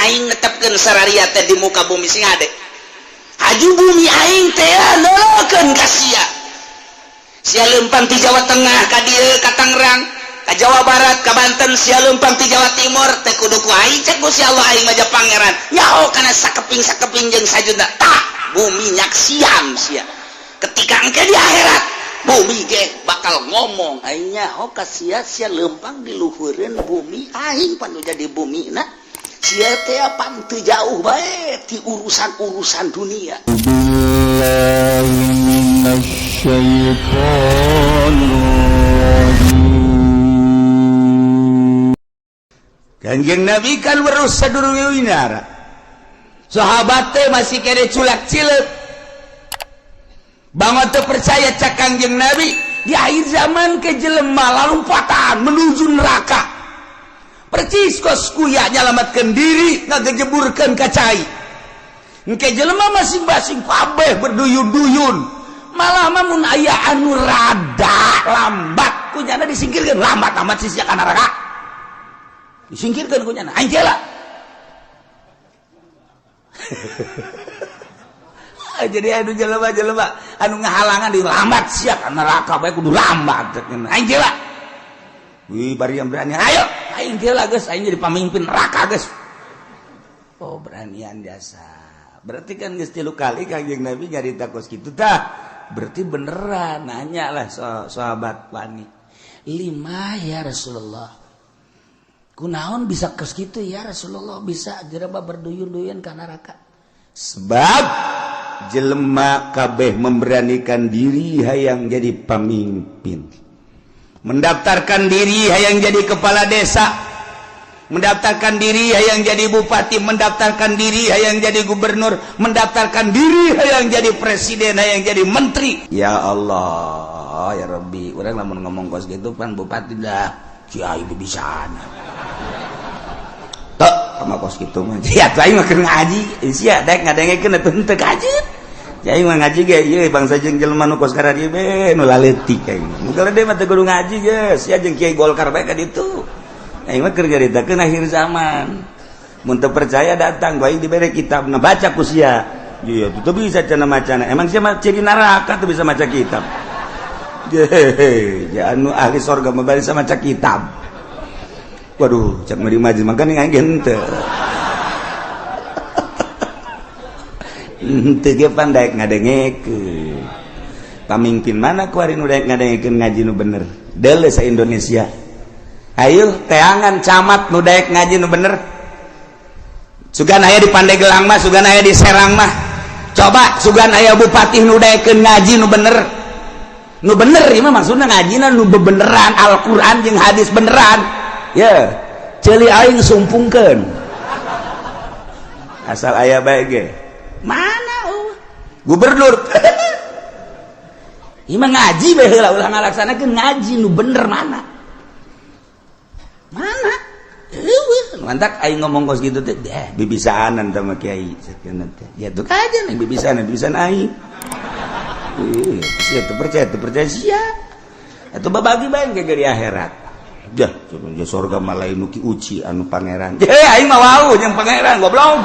Aing netepkeun sararia teh di muka bumi. Sing hade, haju bumi aing teh leukeun ka sia. Sia leumpang ti Jawa Tengah ka dieu, ka Tangerang, ka Jawa Barat, ka Banten. Sia leumpang ti Jawa Timur teh kudu ku aing. Cek Gusti Allah, aing mah pangeran, nyaho kana sakeping sakeping jeung sajudna. Tah, bumi nyaksian sia. Ketika engke di akhirat, bumi ge bakal ngomong, "Aing nyaho ka sia, sia leumpang di luhureun bumi aing. Pan nu jadi bumi na sia teh pan teu jauh bae ti urusan-urusan dunia." بالله من الشيطان الرجيم. Kanjeng Nabi kan weruh sadurunge winara. Sahabat teh masih kene culak cileuk. Bangun teu percaya. Cak Kanjeng Nabi, di akhir zaman ke jelema lalumpatan menuju neraka. Percis kos kuya nyalamatkeun diri ngagejeburkeun ka cai. Engke jelema masing-masing kabeh berduyun-duyun. Malah mah mun aya anu rada lambat, kunyana disingkirkeun. "Lambat amat sih sia ka neraka." Disingkirkan kunyana, "Aing lah." Jadi anu jelema jelema anu ngahalangan di lambat sia ka neraka bae, kudu lambat, "Aing lah." Wih, bari yang berani, "Ayo, aing lah geus, aing jadi pamimpin neraka geus." Oh, beranian jasa. Berarti kan geus tilu kali Kanjeng Nabi nyarita kos kitu. Tah, berarti beneran. Nanya lah sahabat wani, "Lima ya Rasulullah? Kunaon bisa kos gitu ya Rasulullah, bisa jelema berduyun-duyun ka neraka?" Sebab jelema kabeh memberanikan diri hayang jadi pemimpin, mendaftarkan diri hayang jadi kepala desa, mendaftarkan diri hayang jadi bupati, mendaftarkan diri hayang jadi gubernur, mendaftarkan diri hayang jadi presiden, hayang jadi menteri. Ya Allah, ya Rabbi, urang lamun ngomong kos gitu pan bupati dah kiai bisa tok sama kos gitu mah. Ya tuh, aing mah keur ngaji sia daek ngadengekeun atuh henteu kaji. Ya, aing mah ngaji ge ieu bangsa jeung jelema nu kos kararieu be, nu laletik aing. Nu gede mah teu kudu ngaji geus, sia jeung kiai Golkar bae ka ditu. Aing mah keur nyaritakeun akhir zaman. Mun teu percaya datang, aing dibere kitab, nah baca ku sia. Iya, tuh bisa cenah macana. Emang sia mah ciri neraka tuh bisa maca kitab. Jehe, ya anu ahli sorga mah bisa maca kitab. Waduh, cak meri majlis makanya aing henteu. Henteu ge pan daek ngadengekeun. Pamimpin mana kuari nu daek ngadengekeun ngaji nu bener? Deuleu sa Indonesia. Ayo teangan camat nu daek ngaji nu bener. Sugan aya di Pandeglang mah, sugan aya di Serang mah. Coba sugan aya bupati nu daekeun ngaji nu bener. Nu bener ieu mah maksudna ngajina nu bebeneran Al-Qur'an jeung hadis beneran. Ya, ceuli aing sumpungkeun. Asal aya bae ge. Mana oh? Gubernur. Ieu mah ngaji bae heula, ulah ngalaksanakeun ngaji nu bener mana? Mana? Eueuh, mantak aing ngomong kos gitu teh, deh bibisaanan sama kiai sakeun teh. Ya tuh aja nih bibisaanan, bibisan aing. Ih, sia teu percaya, teu percaya sia. Atuh babagi bae ke di akhirat. Jah, cuman je sorga mah lain nu ki uci anu pangeran. Eh, aing mah wau jeung pangeran goblok.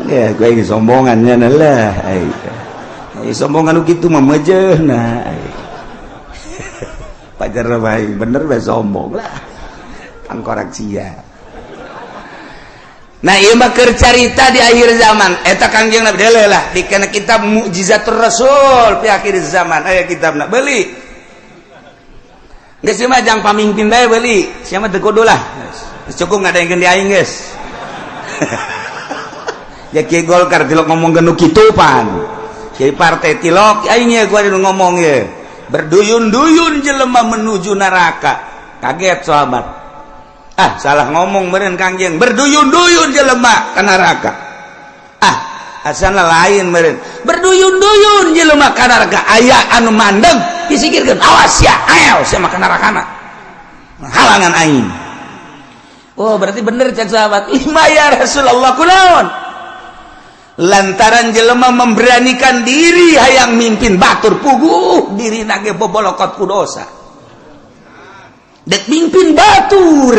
Ya, gue ini sombongannya lah. Aing. Aing sombongan nu kitu mah meujeuhna. Pajar bae bener bae sombong lah. Tangkorak sia. Nah, ieu mah keur carita di akhir zaman. Eta Kangjeng Nabi deuleu lah di kana kitab Mukjizatur Rasul fi akhir zaman. Aya kitabna, beuli. Geus mah jang pamimpin bae beuli. Sia mah teu kudu lah. Geus cukup ngadengkeun di aing geus. Ya kiai Golkar tilok ngomong nu kitu pan. Kiai partai tilok aing ye gua nu ngomong ye. Berduyun-duyun jelema menuju neraka. Kaget sahabat. Ah, salah ngomong meureun Kangjeng. Berduyun-duyun jelema ka neraka. Ah, asana lain meureun. Berduyun-duyun jelema ka neraka, aya anu mandeg disingkirkeun. "Awas ya, ayo sia mah ka nerakana." Halangan aing. Oh, berarti bener cek sahabat. "Lima ya Rasulullah?" Kunaon? Lantaran jelema memberanikan diri hayang mimpin batur, puguh diri nage bobolokot ku dosa. Dek mimpin batur.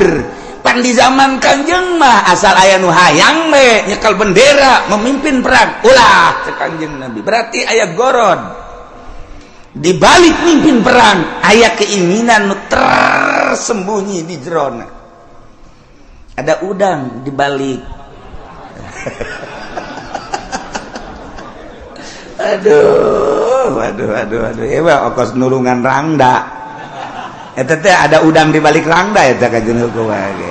Pan di zaman Kangjeng mah asal aya nu hayang we nyekel bendera memimpin perang. Ulah cek Kangjeng Nabi. Berarti aya gorod. Di balik mimpin perang aya keinginan nu tersembunyi di jerona. Ada udang di balik. Aduh, aduh, aduh, aduh. Ewa okos nulungan rangda. Eta teh ada udang di balik rangda eta kajeun hukum ge.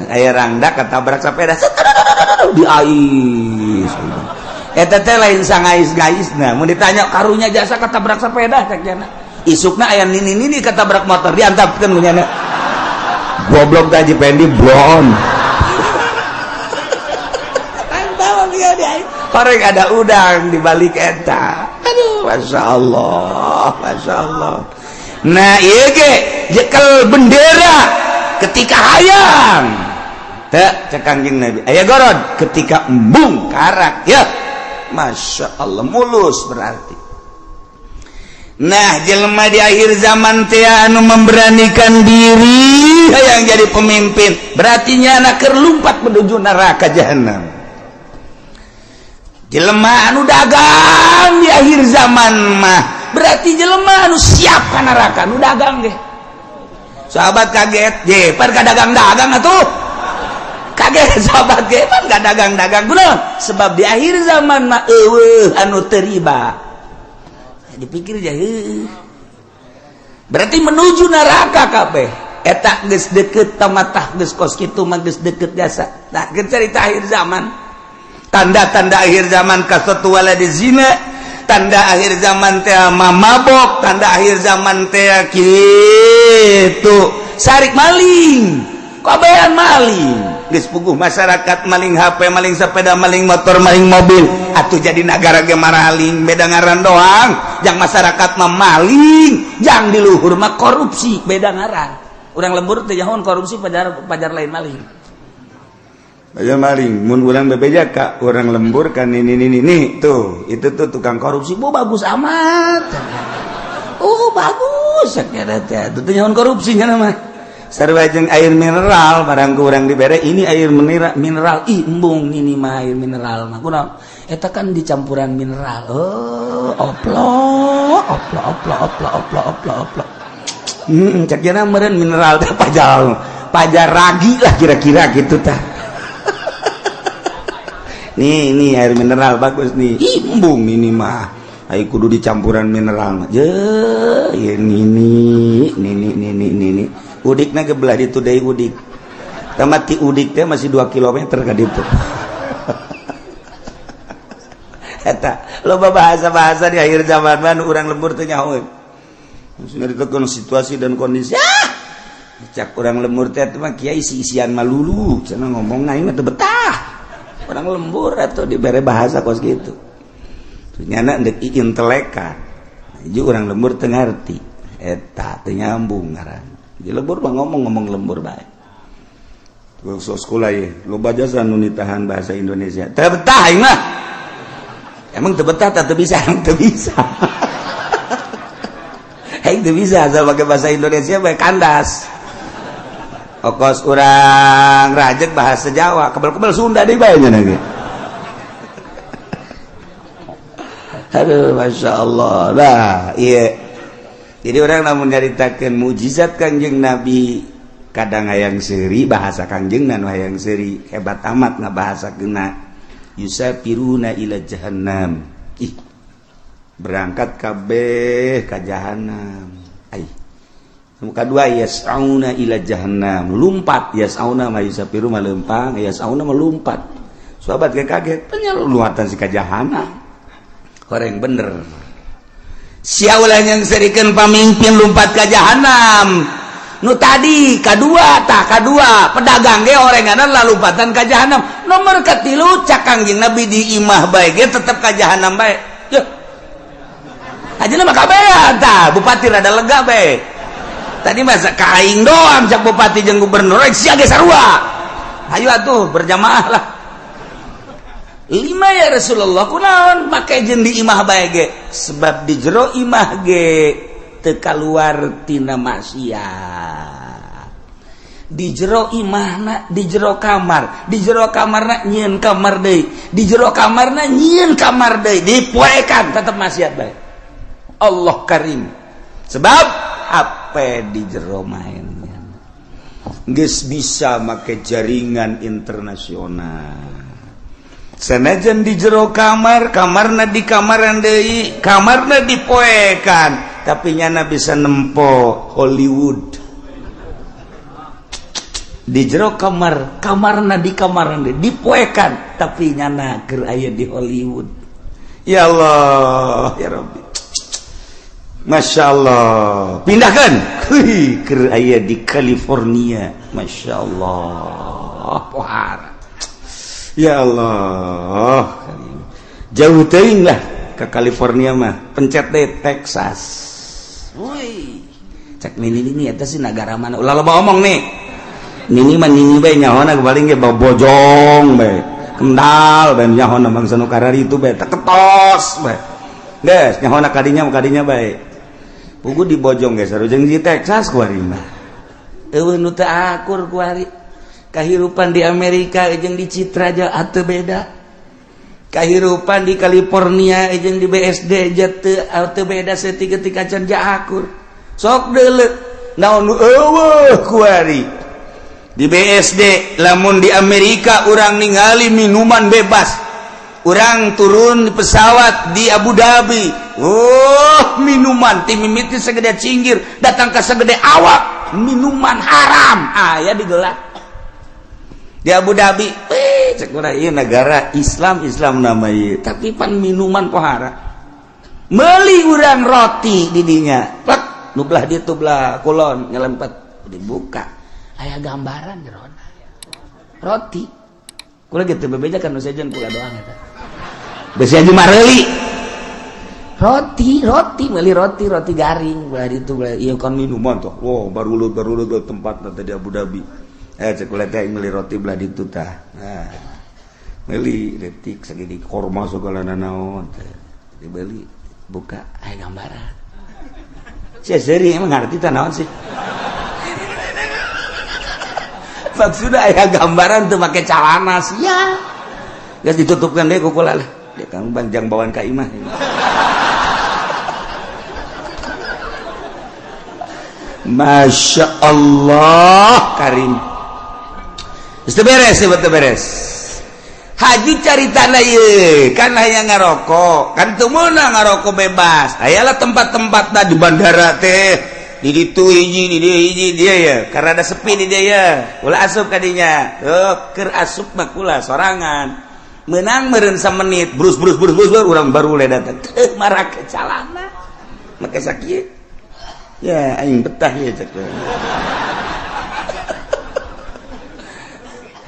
Aya rangda ketabrak sepeda diais. Eta teh lain sangais-gaisna. Mun ditanya karunya jasa ketabrak sepeda cek jana. Isukna aya nini-nini ketabrak motor diantapkeun ku nyana. Goblok teh Haji Pendi blon. Korek ada udang di balik eta. Aduh, masya Allah, masya Allah. Nah, ieu ge jekel bendera ketika hayang. Teu cek Kangjeng Nabi. Aya gorod ketika embung karak ya. Masya Allah mulus berarti. Nah, jelema di akhir zaman teh anu memberanikan diri hayang jadi pemimpin, berarti nyana keur lumpat menuju neraka jahanam. Jelema anu dagang di akhir zaman mah berarti jelema anu siap ka neraka nu dagang ge. Sahabat kaget, je pan ka dagang-dagang atuh. Kaget sahabat ge pan ka dagang-dagang kunaon? Sebab di akhir zaman mah eueuh anu teu riba. Dipikir je heuh. Berarti menuju neraka kabeh. Eta geus deukeut tamatah geus kos kitu mah geus deukeut jasa. Tah geus carita akhir zaman. Tanda-tanda akhir zaman kasatu waladi zina, tanda akhir zaman teh mamabok, tanda akhir zaman teh kitu sarik maling, kabehan maling. Geus puguh masyarakat maling HP, maling sepeda, maling motor, maling mobil. Atuh jadi nagara ge maraling, beda ngaran doang. Jang masyarakat mah maling, jang di luhur mah korupsi, beda ngaran. Urang lembur teh nyahoan korupsi pajar lain maling. Aja maling, mun urang bebeja ka urang lembur kan ini tuh, itu tuh tukang korupsi, bu bagus amat. Oh bagus, sakira teh. Itu nyahoan korupsinya mah. Sarua jeung air mineral barang ku urang dibere ini air mineral, ih embung ini mah air mineral mah. Kunaon? Eta kan dicampuran mineral. Oh, oplo, oplo, oplo, oplo, oplo, oplo, oplo. Cek jana meureun mineral teh pajar ragi lah kira-kira gitu tah. Nih, nih air mineral bagus nih. Embung ini mah. Ayo kudu dicampuran mineral mah. Je, ini nih, nih, nih, nih, nih, nih. Udikna ge belah ditu deui udik. Tamat ti udik teh masih 2 km ka ditu. Eta loba bahasa-bahasa di akhir zaman mah urang lembur teh nyahoeun. Nyaritakeun situasi dan kondisi. Ah! Cak urang lembur teh mah kiai isi-isian malulu, cenah ngomong aing mah teu betah. Orang lembur atau dibere bahasa kos gitu. Nyana ndek intelekan. Jadi orang lembur teu ngarti. Eta teu nyambung ngaran. Di lembur mah ngomong-ngomong lembur bae. Sok sekolah ye, loba jasa nu nitahan bahasa Indonesia. Teu betah aing mah. Emang teu betah teu bisa, emang teu bisa. Aing teu bisa asal pakai bahasa Indonesia bae kandas. Okos urang rajek bahasa Jawa, kebel-kebel Sunda deui bae nya ge. Aduh, masya Allah. Nah, iya. Jadi orang lamun nyaritakeun mukjizat Kangjeng Nabi, kadang hayang seuri bahasa Kangjeng nu hayang seuri hebat amat ngabahasakeunna. Yusafiruna ila jahannam. Ih. Berangkat kabeh ka jahannam. Ai. Muka dua yas'auna ila jahannam, lumpat yas'auna ma yusafiru ma lempang, yas'auna ma lumpat. Sahabat kaget, penyeluatan si ka jahannam. Horeng bener. Sia ulah yang serikeun pamimpin lumpat ka jahannam. Nu tadi kadua tah kadua pedagang ge orenganan lalumpatan ka jahannam. Nomor katilu cak Kangjeng Nabi di imah bae ge tetep ka jahannam bae. Yeuh. Ajeuna mah kabehan tah, bupati rada lega bae. Tadi masa kaing doang cak bupati jeung gubernur rek sia ge sarua. Ayo atuh berjamaah lah. 5 ya Rasulullah kunaon make jeung di imah bae ge? Sebab di jero imah ge teu kaluar tina maksiat. Di jero imahna, di jero kamar, di jero kamarna nyieun kamar deui, di jero kamarna nyieun kamar deui, dipoekan tetep maksiat bae. Allah karim. Sebab HP di jero mainnya geus bisa make jaringan internasional. Sanajan di jero kamar, kamarna di kamaran deui, kamarna dipoekan, tapi nyana bisa nempo Hollywood. Di jero kamar, kamarna di kamaran deui, dipoekan, tapi nyana keur aya di Hollywood. Ya Allah, ya Rabbi. Masya Allah. Pindahkan. Keur aya di California. Masya Allah. Pohara. Ya Allah. Jauh teuing lah ke California mah. Pencet deh Texas. Woi. Cek nini ini eta sih negara mana? Ulah loba omong nih. Nini mah nini bae nyahona paling ge bojong bae. Kendal bae nyahona bangsa nu karari itu bae ketos bae. Geus nyahona kadinya kadinya bae. Pugu di Bojong geus sarujeng di Texas kuari mah. Eueuh nu teu akur kuari. Kahirupan di Amerika jeung di Citra aja ateu beda. Kahirupan di California jeung di BSD aja teu beda saeutik ketika can akur. Sok deuleu naon nu eueuh kuari. Di BSD lamun di Amerika urang ningali minuman bebas. Urang turun di pesawat di Abu Dhabi. Oh, minuman ti mimiti segede cinggir datang ke segede awak, minuman haram aya digelar di Abu Dhabi. Cek urang ieu negara Islam, Islam nama ieu, tapi pan minuman pohara. Meuli urang roti di dinya, plek nu belah dieu tuh belah kulon nyelempet, dibuka aya gambaran jerona roti. Kula gitu bebeja kan nu sejen kula doang eta. Besi aja mareuli. Roti, roti, beli roti, roti garing, belah itu belah. Iya kan minuman tuh. Wow, baru lu tempat tadi di Abu Dhabi. Cek kula teh meuli roti belah ditu tah. Nah, meuli detik segini korma segala nanaon teh. Dibeli, buka aya gambaran. Sia seuri emang ngarti tah naon sih? Maksudnya aya gambaran tuh make calana sia. Geus ditutupkan deh ku kula lah. Dia kang banjang bawaan ka imah. Masya Allah karim. Geus beres, betul beres. Haji cari tanah ieu, kan hayang ngarokok, kan teu meunang ngarokok bebas. Ayalah tempat-tempatna di bandara teh, di ditu hiji, di dieu hiji dia ya, karena ada sepi di dia ya. Ulah asup ka dinya. Tuh, keur asup mah kula sorangan. Menang meureun samenit, brus brus brus brus urang baru le datang. Teu marake calana. Make sakieu. Ya aing betah ya cek.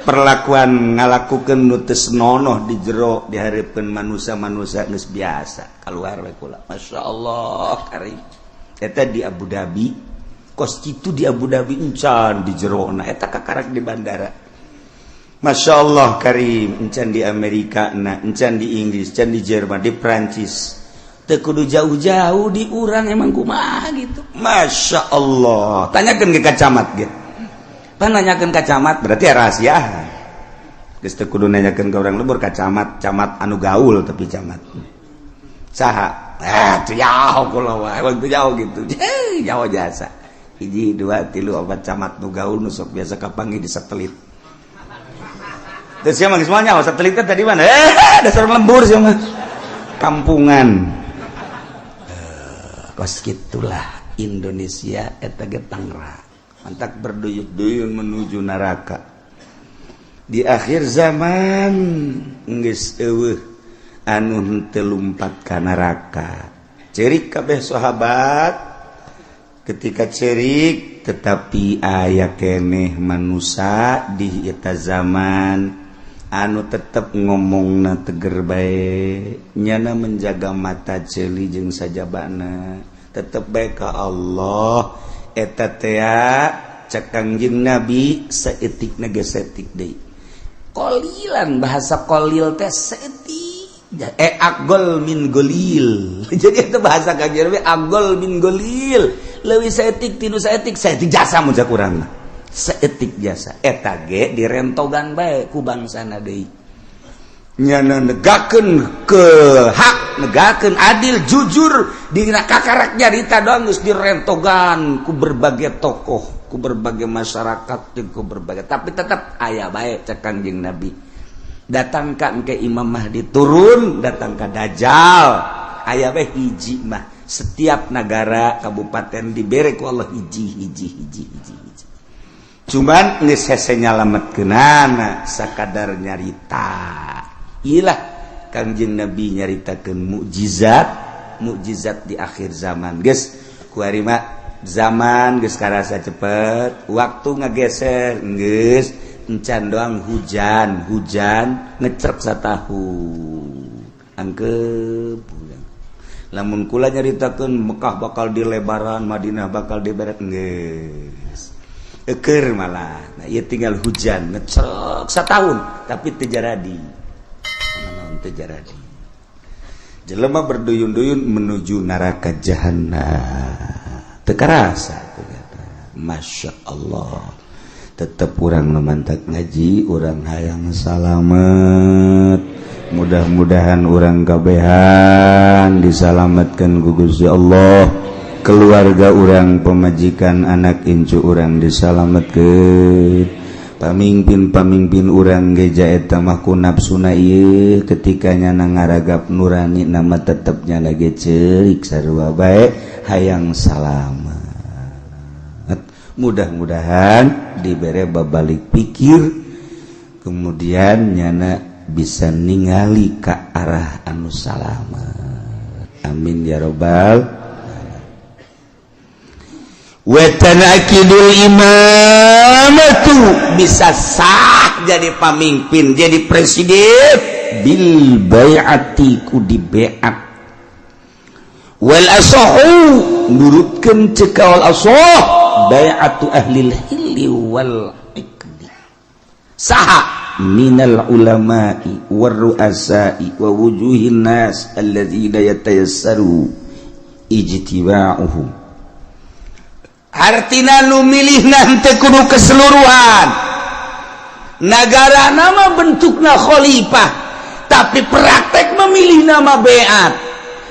Perlakuan ngalakukeun nu teu senonoh di jero dihareupeun manusia-manusia geus biasa. Kaluar we kula. Masyaallah karim. Eta di Abu Dhabi, kos kitu di Abu Dhabi encan di jerona eta kakarak di bandara. Masya Allah karim, encan di Amerika na, encan di Inggris, encan di Jerman, di Prancis. Teu kudu jauh-jauh di urang emang kumaha gitu. Masya Allah. Tanyakeun ke camat ge. Pan nanyakeun ka camat berarti ya rahasia. Geus teu kudu nanyakeun ka urang lembur ka camat, camat anu gaul tapi camat. Saha? Teu jauh kula wae, emang teu jauh gitu. Jauh jasa. Hiji, dua, tilu, opat camat nu gaul nu sok biasa kapanggih di satelit. Terus siapa semuanya, satelitnya tadi mana? Dasar lembur sih mah. Kampungan. Kos gitulah Indonesia eta ge Tangerang. Mantak berduyun-duyun menuju neraka. Di akhir zaman geus eueuh anu henteu lumpat ka neraka. Cerik kabeh sahabat ketika cerik tetapi aya keneh manusia di eta zaman anu tetep ngomongna teger bae, nyana menjaga mata ceuli jeung sajabana tetep bae ka Allah. Eta tea cek Kangjeng Nabi saeutikna ge saeutik deui. Qolilan bahasa qolil teh saeutik. Aqall min qalil. Jadi itu bahasa kajian aqall min qalil, leuwih saeutik tinu saeutik, saeutik jasa mun kurang mah, saeutik jasa. Eta ge direntogan bae ku bangsana deui, nyana negakeun ke hak, negakeun adil, jujur. Dina kakarak nyarita doang geus direntogan ku berbagai tokoh, ku berbagai masyarakat, jeung ku berbagai, tapi tetap aya bae. Cek Kanjeng Nabi, datangkan ke Imam Mahdi turun, datang ke Dajjal, aya bae hiji mah. Setiap negara, kabupaten dibere ku Allah hiji, hiji, hiji, hiji, hiji. Cuman geus hese nyalametkeunana, sakadar nyarita. Ilah Kangjeng Nabi nyaritakeun mukjizat mukjizat di akhir zaman. Geus kuari mah zaman geus karasa cepet, waktu ngageser, geus encan doang hujan, hujan ngecrek satahun angkep. Lamun kula nyaritakeun Mekah bakal dilebaran, Madinah bakal diberet, geus eker malah. Nah, ieu tinggal hujan ngecrek satahun, tapi teu jaradi naon, teu jaradi. Jelema berduyun-duyun menuju neraka jahanam, teu karasa. Masya Allah, tetap urang mantak ngaji, urang hayang salamet. Mudah-mudahan urang kabehan disalamatkan ku Gusti Allah, keluarga urang, pemajikan, anak incu urang disalamatkan, pamimpin-pamimpin urang geja. Eta mah ku nafsuna ieu, ketika nyana ngaragap nurani nama tetepnya lagi ceurik, sarua bae hayang salamet. Mudah-mudahan dibere babalik pikir, kemudian nyana bisa ningali ke arah anu salamet. Amin ya robbal. Wa tanaqidul imamatu, bisa sah jadi pamimpin, jadi presiden, bil bai'ati, ku di baiat. Wal asahu, nurutkeun ceuk wal asah, bai'atu ahlil hilli wal iqdi. Saha? Minal ulama'i war ru'asa'i wa wujuhin nas alladzina yatayassaru ijtiba'uhum. Artina nu milih nanti kudu keseluruhan negara. Nama bentukna khalifah, tapi praktek memilih nama beat,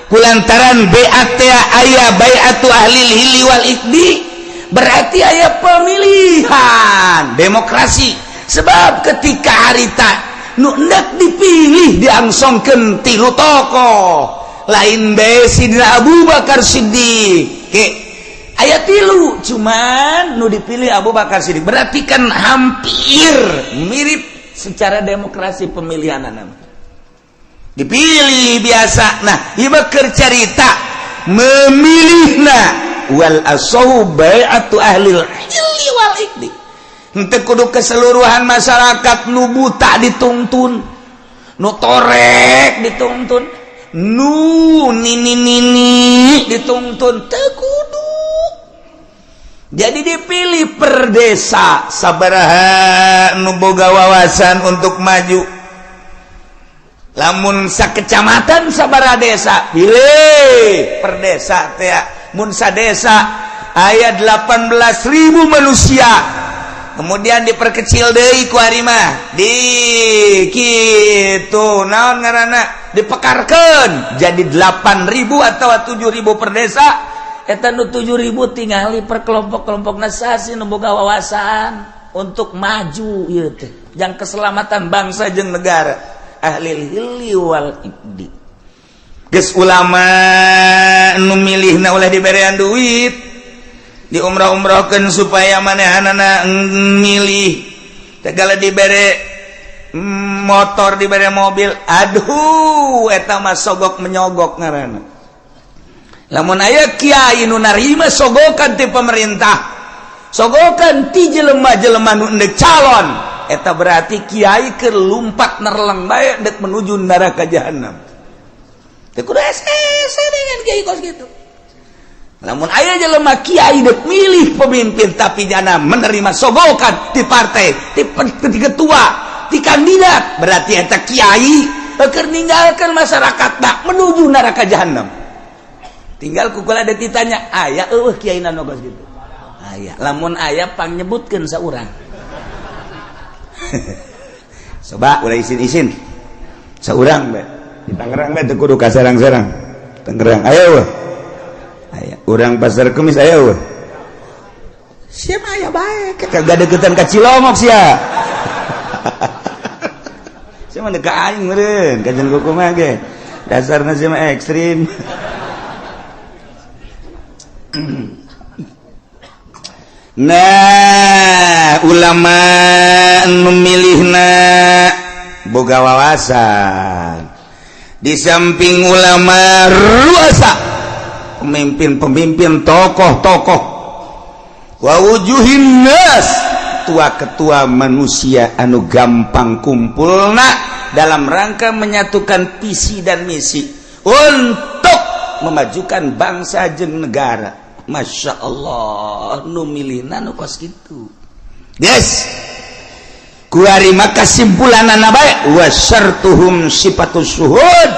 kulantaran beat teh aya bai'atu ahli hilli wal iqdi, berarti aya pemilihan demokrasi. Sebab ketika harita nu endek dipilih diangsongkeun tilu tokoh, lain bae Sidina Abu Bakar Siddiq ke aya tilu, cuman nu dipilih Abu Bakar Siddiq. Berarti kan hampir mirip secara demokrasi pemilihan nama dipilih biasa. Nah, ieu keur carita memilihna. Wal asahu bai'atu ahli hilli wal iqdi. Henteu kudu keseluruhan masyarakat. Nu buta dituntun, nu torek dituntun, nu nini nini dituntun, teu kudu. Jadi dipilih per desa sabaraha nu boga wawasan untuk maju. Lamun sakecamatan sabaraha desa, pilih per desa teh. Mun sadesa aya 18.000 manusia, kemudian diperkecil deui ku ari mah di kitu, naon ngaranna, dipekarkeun jadi 8000 atau 7000 per desa. Eta nu 7000 tingali per kelompok-kelompok nasasi nu boga wawasan untuk maju ieu teh jang keselamatan bangsa jeung negara, ahli hilli wal iqdi. Geus ulama nu milihna ulah diberean duit, diumrah-umrahkeun supaya manehanana milih. Segala dibere motor, dibere mobil, aduh, eta mah sogok menyogok ngaranna. Lamun aya kiai nu narima sogokan ti pemerintah, sogokan ti jelema-jelema nu endek calon, eta berarti kiai keur lumpat nerleng bae endek menuju neraka jahanam. Teu kudu hese dengan kiai kos gitu. Lamun aya jelema kiai dek milih pemimpin, tapi jana menerima sogokan di partai, di ketua, di kandidat, berarti eta kiai Keur ninggalkeun masyarakat tak menuju neraka jahanam. Tinggal ku kula ada ditanya, aya eueuh kiai nu kos kitu? Aya. Lamun aya, pangnyebutkeun saurang. Coba ulah isin-isin. Saurang bae. Di Tangerang bae, teu kudu ka Serang-serang. Tangerang aya eueuh? Aya. Urang Pasar Kemis aya eueuh? Siapa aya bae, kagak deketan ka Cilongok sia. Sia mah ka aing meureun, kajian kumaha ge. Dasarna sia mah ekstrim. Nah, ulama memilihna boga wawasan. Di samping ulama, ruasa, pemimpin-pemimpin, tokoh-tokoh, wa wujuhin nas, ketua-ketua manusia anu gampang kumpulna dalam rangka menyatukan visi dan misi untuk memajukan bangsa jeung negara. Masya Allah, nu milihna nu kos kitu. Yes, kuari maka kesimpulanana bae, wa syartuhum sifatus syuhud.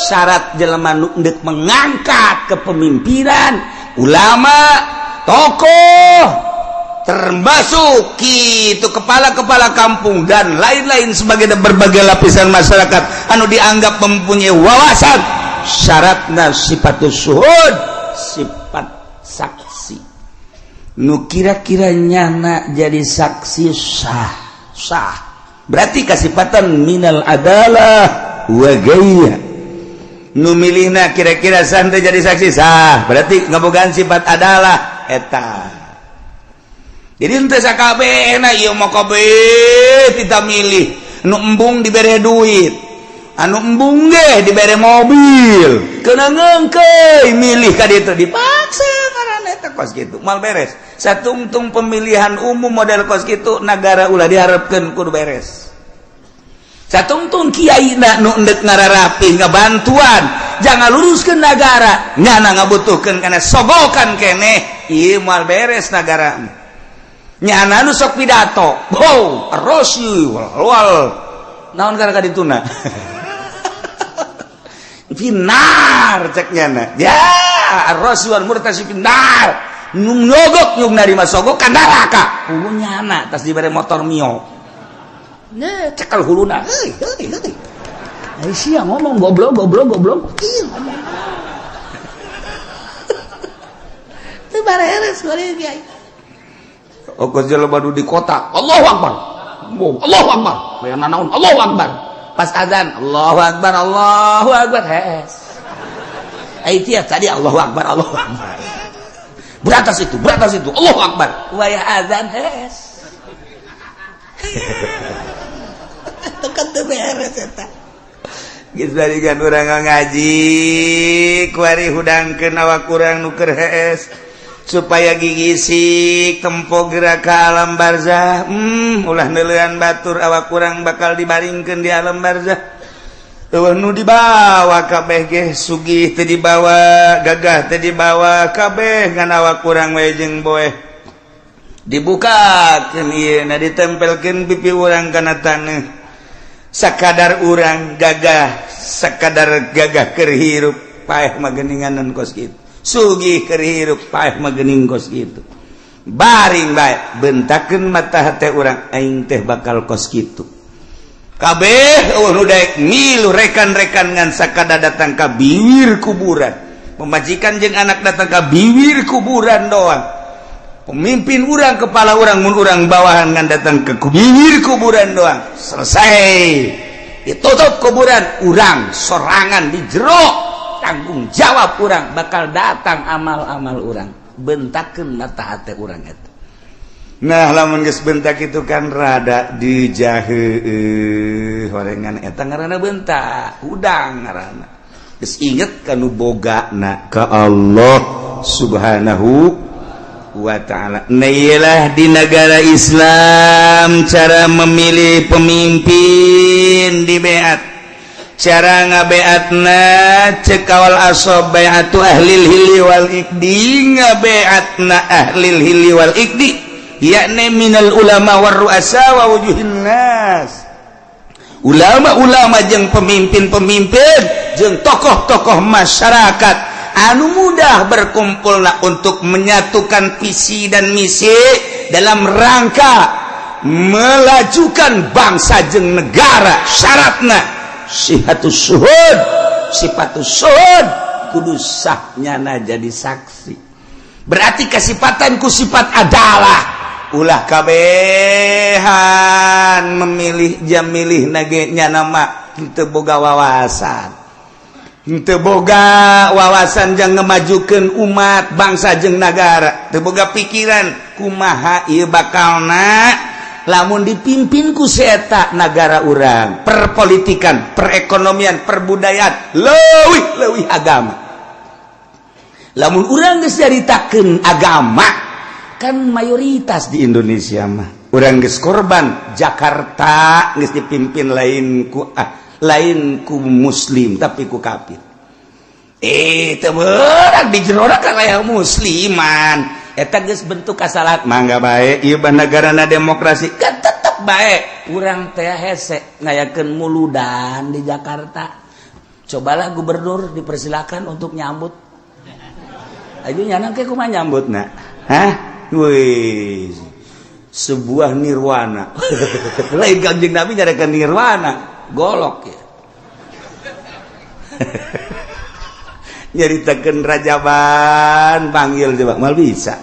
Syarat jelema nu endek mengangkat kepemimpinan, ulama, tokoh, termasuk itu kepala-kepala kampung dan lain-lain sebagai berbagai lapisan masyarakat anu dianggap mempunyai wawasan, syaratna sifatus syuhud, sifat saksi. Nu kira-kira nyana jadi saksi sah, sah berarti kasipatan minal adalah wa gaya. Nu milihna kira-kira santai jadi saksi sah, berarti ngabogaan sifat adalah eta. Jadi henteu sakabehna ieu mah, kabeh kita milih. Nu embung dibere duit, anu embung ge dibere mobil, kena ngengkeuy milih ka ditu, dipaksa ngaranna eta. Kos kitu moal beres. Satungtung pemilihan umum model kos kitu, negara ulah diharapkeun kudu beres. Satungtung kiai na nu endek ngararapih ngabantuan jangan luruskeun negara, nyana ngabutuhkeun kana sogokan keneh, ieu moal beres negara. Nyana nu sok pidato, oh rosi wal naon kana kadituna, finnar cek nyana ya, ar-rasi wal murtasi finnar. Nu nyogok, nu narima sogok ka neraka. Puguh nyana tas dibere motor Mio. Nah, cekel huluna, heuy heuy heuy. Ai sia ngomong goblok goblok goblok. Ih, ngomong. Teu bareres goreng kiai. Okos jelema nu di kota, Allahu Akbar. Oh, Allahu Akbar. Aya nanaon, Allahu Akbar. Pas azan, Allahu Akbar, Allahu Akbar. Hees. Ai tiap tadi Allahu Akbar, Allahu Akbar. Berantas itu, berantas itu, Allahu Akbar. Wayah azan hees. Itu kan teu beres eta. Geus barikan urang ngaji, kuari hudangkeun awak urang nu keur hees supaya gigisik tempo gerak ke alam barzah. Ulah neuleuan batur, awak kurang bakal dibaringkeun di alam barzah. Eueuh nu dibawa kabeh ge, sugih teu dibawa, gagah teu dibawa, kabeh ngan awak kurang we jeung boeh. Dibukakeun ieu na, ditempelkeun pipi urang kana taneuh. Sakadar urang gagah, sakadar gagah keur hirup, paeh mah geuninganan kos kitu. Sugih keur hirup, paeh mah geuning kos kitu. Baring bae, bentakeun mata hate urang, aing teh bakal kos kitu kabeh. Eueuh nu daek ngilu rekan-rekan ngan sakada datang ka bibir kuburan. Pemajikan jeung anak datang ka bibir kuburan doang. Pemimpin urang, kepala urang, mun urang bawahan ngan datang ke bibir kuburan doang. Selesai, ditutup kuburan, urang sorangan di jero, tanggung jawab urang, bakal datang amal-amal urang. Bentakeun mata hati urang eta. Nah, lamun geus bentak itu kan rada dijahe horengan, eta ngaranna bentak hudang, ngaranna geus inget kanu bogana, ka Allah Subhanahu wa ta'ala. Nah, iyalah di negara Islam cara memilih pemimpin di beat. Cara ngabeatna cek kawal asob, bai'atu ahlil hilli wal iqdi. Ngabeatna ahlil hilli wal iqdi, yakni minal ulama war ru'asa wa wujuhin nas. Ulama-ulama jeung pemimpin-pemimpin jeung tokoh-tokoh masyarakat anu mudah berkumpullah untuk menyatukan visi dan misi dalam rangka melajukan bangsa jeung negara. Syaratna sihatus syuhud, sifatus syuhud, kudu sahnyana jadi saksi. Berarti kesifatan ku sifat adalah ulah kabehan memilih jam milih nage nama teu boga wawasan, teu boga wawasan jang ngemajukeun umat, bangsa jeung negara, teu boga pikiran kumaha ieu bakalna lamun dipimpin ku seta negara urang, perpolitikan, perekonomian, perbudayaan, leuwih leuwih agama. Lamun urang geus nyaritakeun agama kan mayoritas di Indonesia mah urang geus korban. Jakarta geus dipimpin lain ku lain ku muslim, tapi ku kafir. Teu beurang di jero kan aya musliman. Eta geus bentuk kasalahan. Mangga bae ieu negarana demokrasi kan, tetep bae urang teh hese ngayakeun muludan di Jakarta. Cobalah gubernur dipersilakan untuk nyambut. Ayo, nyana ke kumaha nyambutna? Hah? Wih, sebuah nirwana. Lain Kanjeng Nabi nyarikan nirwana, golok ya. Nyaritakeun rajaban panggil coba mal bisa.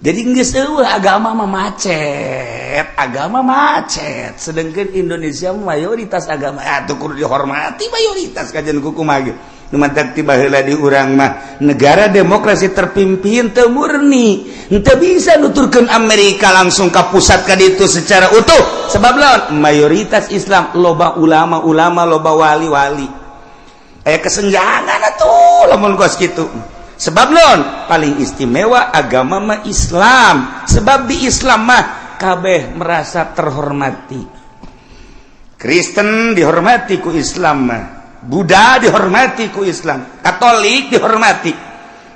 Jadi geus eueuh agama mah macet, agama macet. Sedangkan Indonesia mayoritas agama atuh kudu dihormati mayoritas, kajian kumaha ge. Nu mantak ti baheula di urang mah negara demokrasi terpimpin teu murni, henteu bisa nuturkeun Amerika langsung ka pusat ka ditu secara utuh. Sebab lawan mayoritas Islam, loba ulama-ulama, loba wali-wali. Aya kesenjangan atuh lamun kos kitu. Sebab non paling istimewa agama mah Islam, sebab di Islam mah kabeh merasa terhormati. Kristen dihormati ku Islam mah, Buddha dihormati ku Islam, Katolik dihormati,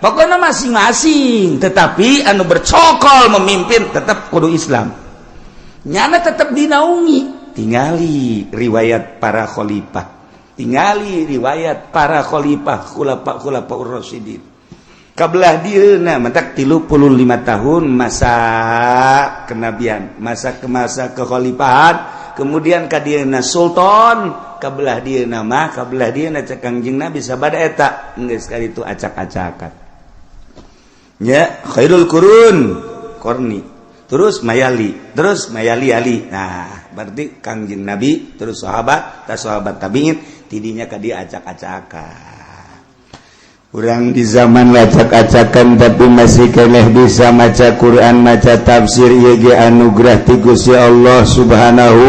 pokoknya masing-masing. Tetapi anu bercokol memimpin tetap kudu Islam, nyana tetap dinaungi. Tingali riwayat para khalifah, tingali riwayat para khalifah, khulafa khulafa rasyidin kabelah dieuna. Mentak 35 tahun masa kenabian, masa ke masa kekhalifahan, kemudian ka dieuna sultan, kabelah dieuna mah, kabelah dieuna cek Kangjeng Nabi sabada eta geus kali itu acak-acakan nya. Khairul qurun qarni, terus mayali, terus mayali ali. Nah, berarti Kangjeng Nabi, terus sahabat, tas sahabat, tabiin, tidinya ka dia acak-acakan. Urang di zaman acak-acakan tapi masih keneh bisa maca Quran, maca tafsir, ieu ge anugerah ti Gusti Allah Subhanahu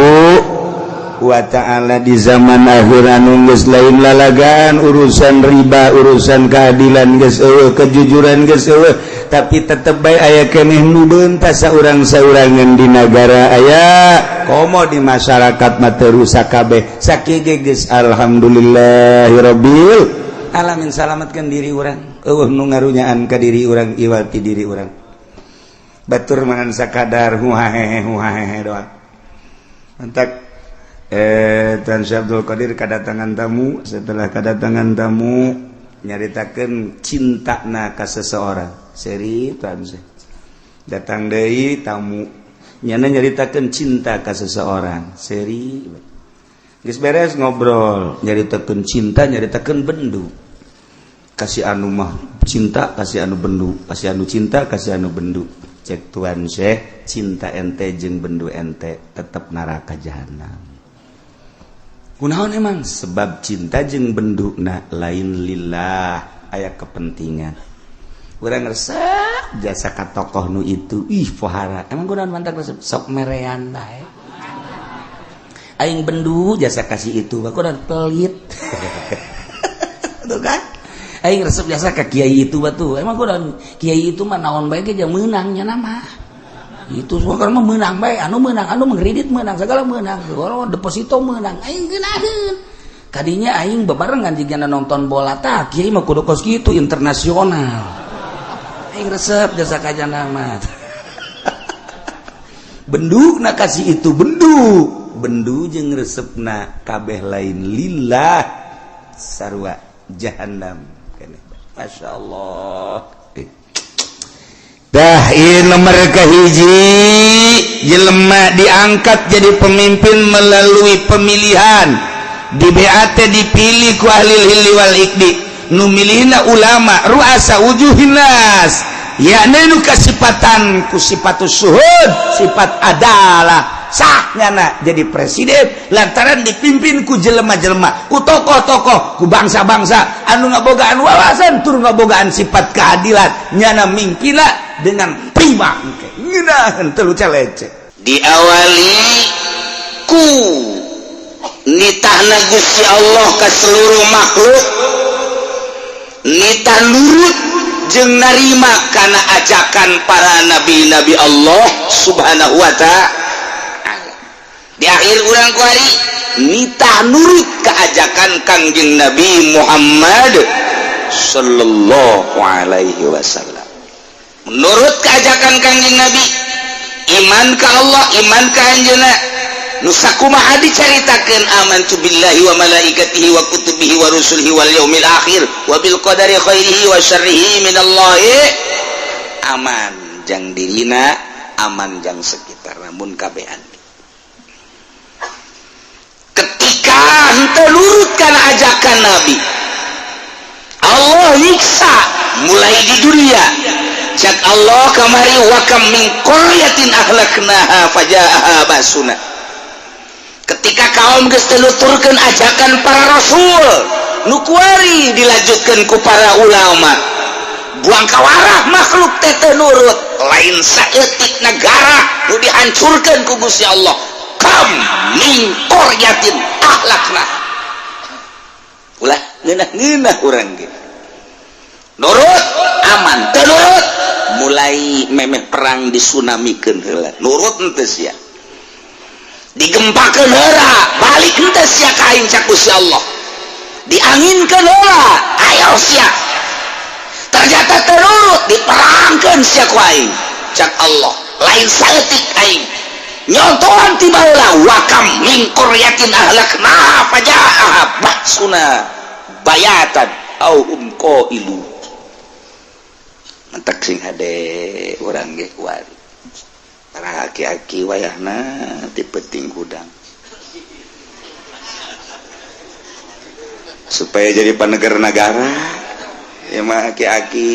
wa Ta'ala. Di zaman akhir anu geus lain lalagaan, urusan riba, urusan keadilan geus eueuh, kejujuran geus eueuh, tapi tetep bae aya keneh nu beuntas saurang-saurangan di nagara aya, komo di masyarakat mah teu rusak kabeh. Sakieu ge geus alhamdulillahirabbil alamin. Salamatkan diri urang, eueuh nu ngarunyaan ka diri urang iwal ti diri urang. Batur mangan sakadar huhahehe huhahehe doang. Mantak Tuan Syekh Abdul Qadir kedatangan tamu. Setelah kedatangan tamu, nyaritakeun cintana ka seseorang. Seri Tuan Syekh datang deui tamu, nyana nyaritakeun cinta ka seseorang. Seri geus beres ngobrol, nyaritakeun cinta, nyaritakeun bendu. Kasih anu mah cinta, kasih anu bendu, kasih anu cinta, kasih anu bendu. Cek Tuan Syekh, cinta ente jeung bendu ente tetap neraka jahanam. Kunaon emang? Sebab cinta jeung bendu na lain lillah, aya kepentingan. Urang resep jasa ka tokoh nu itu, ih pohara. Emang kunaon mantak resep? Sok merean bae. Aing bendu jasa kasih itu, kunaon? Pelit. Tuh kan? Aing resep jasa ka kiai itu batu. Emang kunaon? Kiai itu mah naon bae ge meunang nya nama. Itu semua kan mah meunang bae, anu meunang, anu mengkredit meunang, segala meunang, oh, deposito meunang. Aing geunaheun. Kadinya aing bebarengan jigana nonton bola, tah kiai mah kudu kos kitu, internasional. Aing resep jasa ka jana mah. Bendu nak kasih itu bendu. Bendu jeung resepna kabeh lain lillah, sarua jahannam. Masya Allah. Dah, ieu nomor kahiji, jelema diangkat jadi pemimpin melalui pemilihan di BAT, dipilih ku ahli hilli wal iqdi, nu milihna ulama, ruasa wujuhin nas, yakni nu kasipatan ku sifatus suhud, sifat adalah sahnya jadi presiden lantaran dipimpin ku jelema-jelema, ku tokoh-tokoh, ku bangsa-bangsa anu ngabogaan wawasan tur ngabogaan sifat keadilan. Nyana mingkina dengan prima ngeunaheun teu lecek. Diawali ku nitahna Gusti Allah ke seluruh makhluk, nitah nurut jeung narima kana ajakan para nabi-nabi Allah Subhanahu wa Ta'ala. Di akhir urang kuari nitah nurut keajakan Kangjeng Nabi Muhammad sallallahu alaihi wasallam. Menurut keajakan Kangjeng Nabi, iman ke Allah, iman ke anjeunna, nu sakumaha dicaritakeun, amantu billahi wa malaikatihi wa kutubihi wa rusulihi wal yaumil akhir wa bil qadari khairihi wa syarrihi minallahi. Aman jang dirina, aman jang sekitar, namun kabehan ketika henteu nurut kana ajakan Nabi, Allah nyiksa mulai di dunia. Cak Allah kamari, wa kam min qaryatin ahlaknaha fajaaha basuna. Ketika kaum geus teu nuturkeun ajakan para rasul nu kuari dilanjutkeun ku para ulama, buang kawarah makhluk teh teu nurut, lain saeutik negara nu dihancurkeun ku Gusti Allah. Kam min qaryatin ahlakna, ulah ngeunah-ngeunah urang ge. Nurut aman, teu nurut mulai memeh perang disunamikeun heula, nurut henteu sia? Digempakeun heula, balik henteu sia ka aing? Cak Gusti Allah. Dianginkeun heula, ayo sia. Ternyata teu nurut, diperangkeun sia ku aing, cak Allah. Lain saeutik aing nyontohan tiba heula, wa kam min qaryatin ahlaknaha fajaaha ba'suna bayatan au hum qailu. Mentek sing hade urang ge kuari. Para aki-aki wayahna ti penting hudang supaya jadi panegar negara ya mah. Aki-aki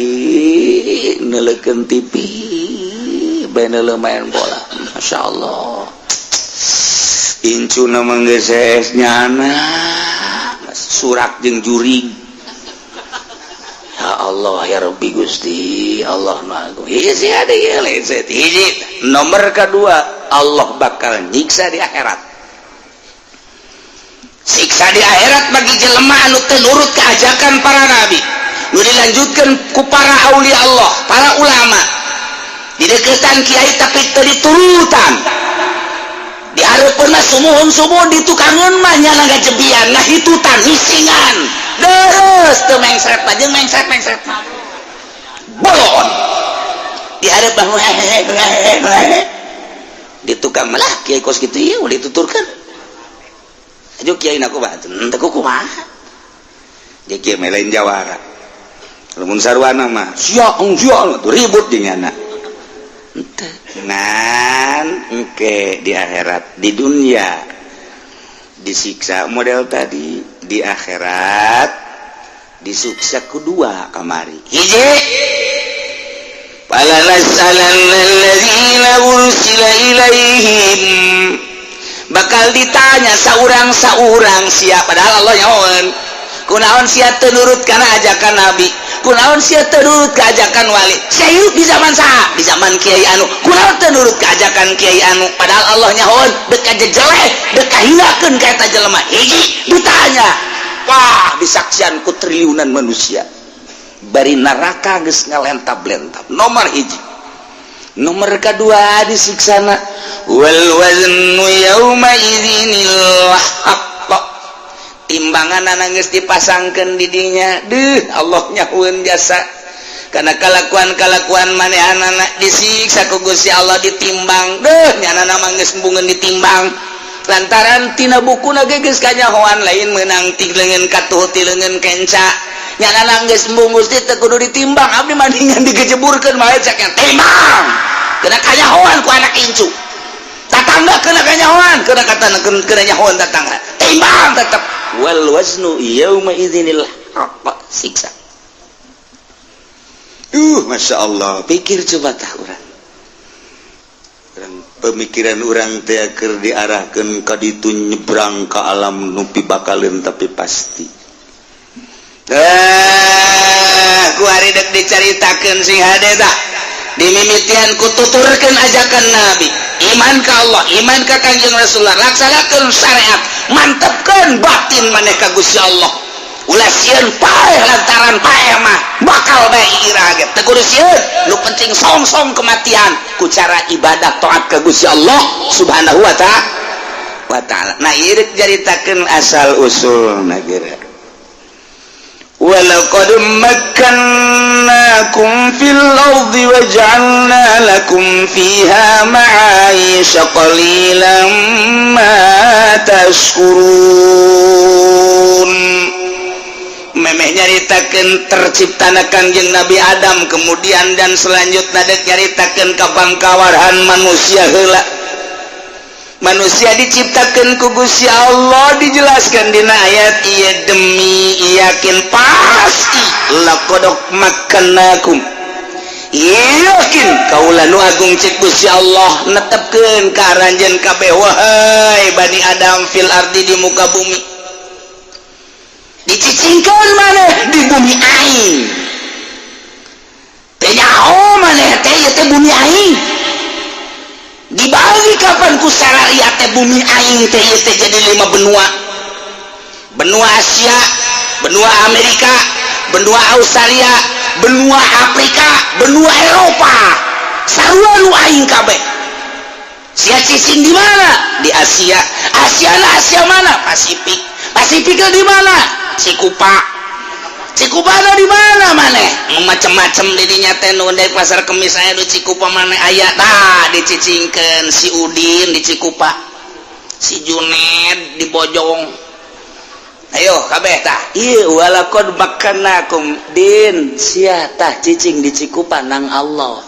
neuleukeun TV bae, neuleuh main bola. Masya Allah, incuna manggeses nyana surak jeung jurig. Ya Allah, ya Rabbi, Gusti Allah nu agung. Hiji ada ieu lain hiji. Nomor kedua, Allah bakal nyiksa di akhirat. Siksa di akhirat bagi jelema anu teu nurut keajakan para nabi nu dilanjutkan ku para aulia Allah, para ulama. Dideketan kiai tapi teu diturutan, di hareupeun mah sumuhun-sumuhun, di tukangeun mah nyana ngajebian, ngahitutan, ngisingan deres, teu mengsret mah jeung mengsret-mengsret mah bolon. Di hareup mah di tukang malah kiai kos kitu ieu ulah dituturkeun. Ayo kiai na kumaha teu kumaha dia kiai mah lain jawara. Lamun sarwana mah sia sia tuh ribut jeung nyana. Henteu ngan engke di akhirat. Di dunia disiksa model tadi, di akhirat disiksa kedua kamari. Hiji, falanas'alannalladzina ursila ilaihim, bakal ditanya saurang-saurang sia. Padahal Allah nyahoeun, kunaon sia teu nurut kana ajakan nabi, kunaon sia teu nurut ka ajakan wali? Sia hirup di zaman saha? Di zaman kiai anu. Kunaon teu nurut ka ajakan kiai anu? Padahal Allah nyahoeun dek jelek, dek kahinakeun ka eta jelema. Hiji, ditanya, wah, disaksian ku triliunan manusia, bari neraka geus ngalentab-lentab. Nomor hiji. Nomor kedua, disiksana wal waznu yauma idzinil haqq. Timbangan geus dipasangkeun di dinya. Deuh, Allah nyahueun jasa karena kalakuan-kalakuan manehanana disiksa ku Gusti Allah, ditimbang. Deuh, nyanana mah geus embungeun ditimbang. Lantaran tina bukuna ge geus kanyahoan lain meunang ti leungeun katuh ti leungeun kenca. Nyana geus embung Gusti teu kudu ditimbang, abdi mah digejeburkeun bae cek timbang. Kena kanyahoan ku anak incu. Tatangga kena kanyahoan, kena kata kena nyahoan tatangga. Timbang tetep wal waznu yauma idzinil haqq, siksa. Masya Allah, pikir coba tah urang. Pemikiran urang teh keur diarahkeun ka ditu nyebrang ka alam nu pibakaleun tapi pasti. Ku ari dek dicaritakeun sing hade tah. Dimimitian ku tuturkeun ajakan Nabi, iman ka Allah, iman ka Kangjeng Rasulullah, laksanakeun syariat, mantepkeun batin maneh ka Gusti Allah. Ulah sieun paeh lantaran paeh mah bakal bae ira ge. Teu kudu sieun, nu penting song-song kematian ku cara ibadah taat ka Gusti Allah Subhanahu wa ta'ala. Nah, ieu rek caritakeun asal usul geura. Walaqad makkannakum fil ardi wa ja'alna lakum fiha ma'aisha qalilan ma tashkurun. Memeh nyaritakeun terciptana Kangjeng Nabi Adam, kemudian dan selanjutnya dek nyaritakeun kabangkawarhan manusia heula. Manusia diciptakeun ku Gusti Allah dijelaskan dina ayat ieu demi yakin pasti laqad makkannakum. Yakin kaula nu agung cek Gusti Allah netepkeun ka aranjeun kabeh wahai Bani Adam fil ardi di muka bumi. Dicicingkeun maneh di bumi aing. Teu nyaho maneh teh ieu teh bumi aing. Dibagi kapan ku sararia teh bumi aing teh ieu teh jadi 5 benua. Benua Asia, benua Amerika, benua Australia, benua Afrika, benua Eropa. Sarua nu aing kabeh. Sia cicing di mana? Di Asia. Asia na Asia mana? Pasifik. Pasifik di mana? Cikupa. Cikupa na di mana maneh? Macem-macem didinya teh nu dari pasar kemis aya di Cikupa maneh aya tah dicicingkeun si Udin di Cikupa. Si Juned di Bojong. Ayo kabeh tah. Ieu walaqad makkannakum din sia tah cicing di Cikupa nang Allah.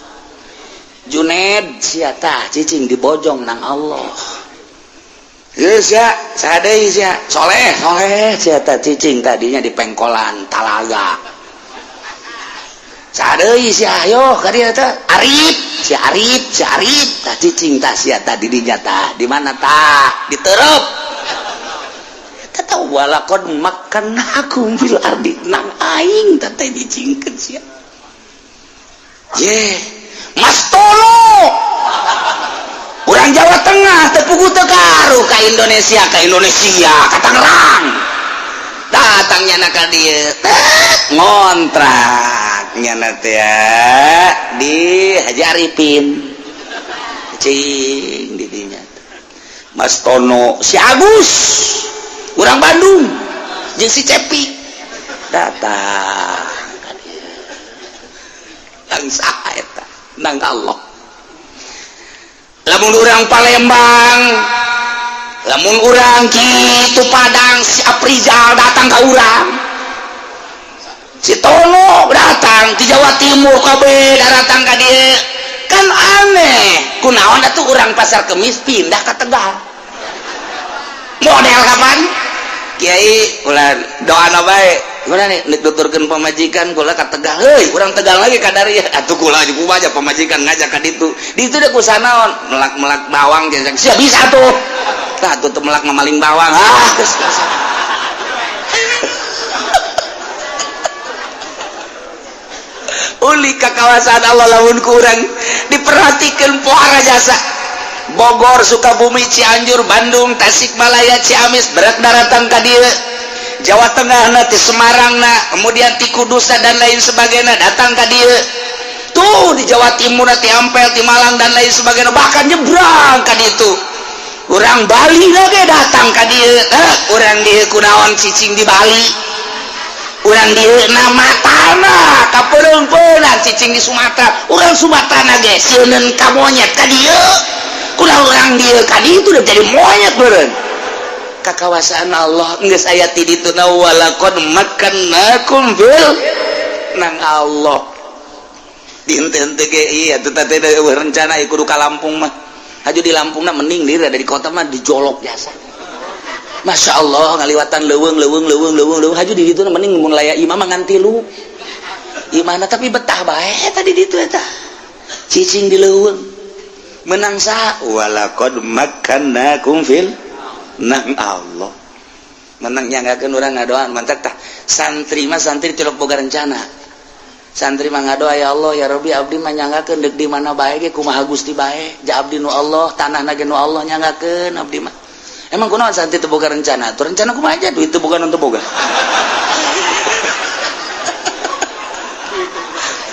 Juned sia tah cicing di Bojong nang Allah. Ieu sia sadeui sia soleh soleh sia tah cicing tadinya di Pengkolan Talaga. Sadeui sia ayo ka dieu teh Arif si Arif si Arif tah cicing tah sia tah di dinya tah di mana tah di Terep. Tah walaqad makkannakum fil ardi nang aing tah teh dicingkeun sia. Ye Mas Tono urang Jawa Tengah teu puguh teu karuh ka Indonesia ka Tangerang datang nyana ka dieu ngontrak nyana teh di Haji Arifin cing di dinya Mas Tono si Agus urang Bandung jeung si Cepi datang ka dieu nang saha eta nang Allah. Lamun urang Palembang, lamun urang kitu Padang, si Aprizal datang ka urang, si Tono datang di Jawa Timur kabeh datang ka dieu. Kan aneh, kunaon atuh urang Pasar Kemis pindah ka Tegal. Model kapan? Kiai ulah doana bae. Gimana nih, nek nuturkeun pamajikan kula ka Tegal. Heuy, urang Tegal lagi ka dieu. Atuh kula jeung aja pamajikan ngajak ka ditu. Ditu deh kusanaon, melak-melak bawang jeung sia bisa tuh. Tah tuh melak mamaling bawang. Ah, geus Uli ka kawasan Allah lamun kurang diperhatikeun pohara jasa. Bogor, Sukabumi, Cianjur, Bandung, Tasikmalaya, Ciamis berat daratan ka dieu. Jawa Tengah na, ti Semarang na, kemudian ti Kudus dan lain sebagainya datang ka dieu. Tuh di Jawa Timur na, ti Ampel, ti Malang dan lain sebagainya bahkan nyebrang ka ditu. Urang Bali lagi datang ka dieu. Urang dieu kunaon cicing di Bali. Urang dieu na matana kapeung-peungan cicing di Sumatera. Urang Sumatera ge sieuneun ka monyet ka dieu. Kulah urang dieu ka ditu udah jadi monyet beureun. Kakawasaan Allah geus aya ti ditu na walaqad makkannakum fil nang Allah. Di henteu ge iya teu teh rencana kudu ka Lampung mah. Haju di Lampung na mending diri dari kota mah dijolok jasa. Masya Allah, ngaliwatan leuweung leuweung leuweung leuweung leuweung, haju di ditu mending mun laya imah mah ngan tilu. Imahna tapi betah bae tadi ditu eta. Cicing di leuweung. Menang saha? Walaqad makkannakum fil nang Allah. Menang nyanggakeun urang ngadoa mantak tah. Santri mah santri tilok boga rencana. Santri mah ngadoa, ya Allah ya Rabbi, abdi mah nyanggakeun deuk di mana bae ge kumaha Gusti bae. Ja abdi nu Allah, tanahna ge nu Allah, nyanggakeun abdi mah. Emang kunaon santri teu boga rencana? Tuh rencana kumaha aja duit teu boga non teu boga.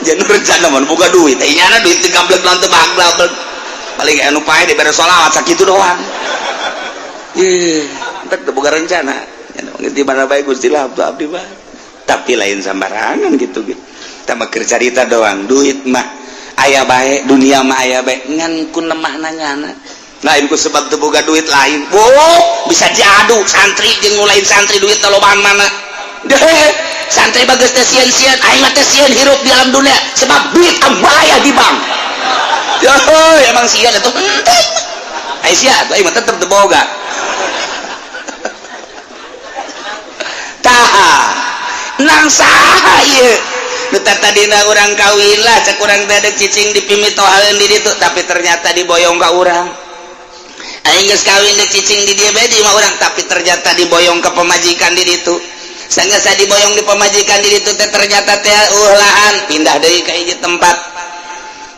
Jangan rencana mah boga duit. Teh nyana duit digablek lan teu baglak. Paling anu pae dibere sholawat sakitu doang. Ih, entek teu boga rencana. Di mana bae Gusti lah abdi mah. Tapi lain sambarangan gitu gitu. Tah mah keur carita doang, duit mah aya bae, dunia mah aya bae, ngan ku nemahna nyana. Lain ku sebab teu boga duit lain. Wow, bisa diadu santri jeung nu lain santri duit lobaan mana. Deh, santri bagus teh sieun-sieun, aing mah teh sieun hirup di alam dunia sebab duit ambaya di bank. Yo, emang sieun atuh henteu. Ai sia atuh aing mah tetep teu boga. Tah, nang saha ieu? Nu tadina urang kawin lah cek urang teh ada cicing di pimitohaeun di ditu, tapi ternyata diboyong ka urang. Aing geus kawin deuk cicing di dieu bae di imah urang, tapi ternyata diboyong ke pemajikan di ditu. Sanggeus diboyong di pemajikan di ditu teh ternyata teh lahan pindah deui ka hiji tempat.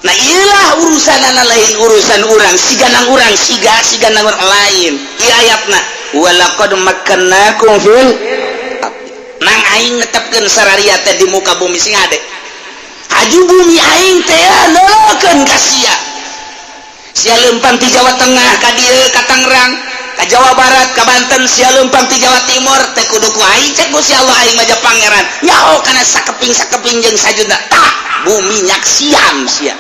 Nah ieulah urusanana lain urusan urang, siganang urang siga siganang urang lain. Ieu ayatna walaqad makkannakum fil nang aing netepkeun sararia teh di muka bumi sing ade. Haju bumi aing teh leukeun ka sia. Sia leumpang ti Jawa Tengah ka dieu ka Tangerang, ka Jawa Barat, ka Banten, sia leumpang ti Jawa Timur teh kudu ku aing cek Gusti Allah aing mah pangeran. Nyaho kana sakeping-sakeping jeung sajudna. Tah, bumi nyaksian sia.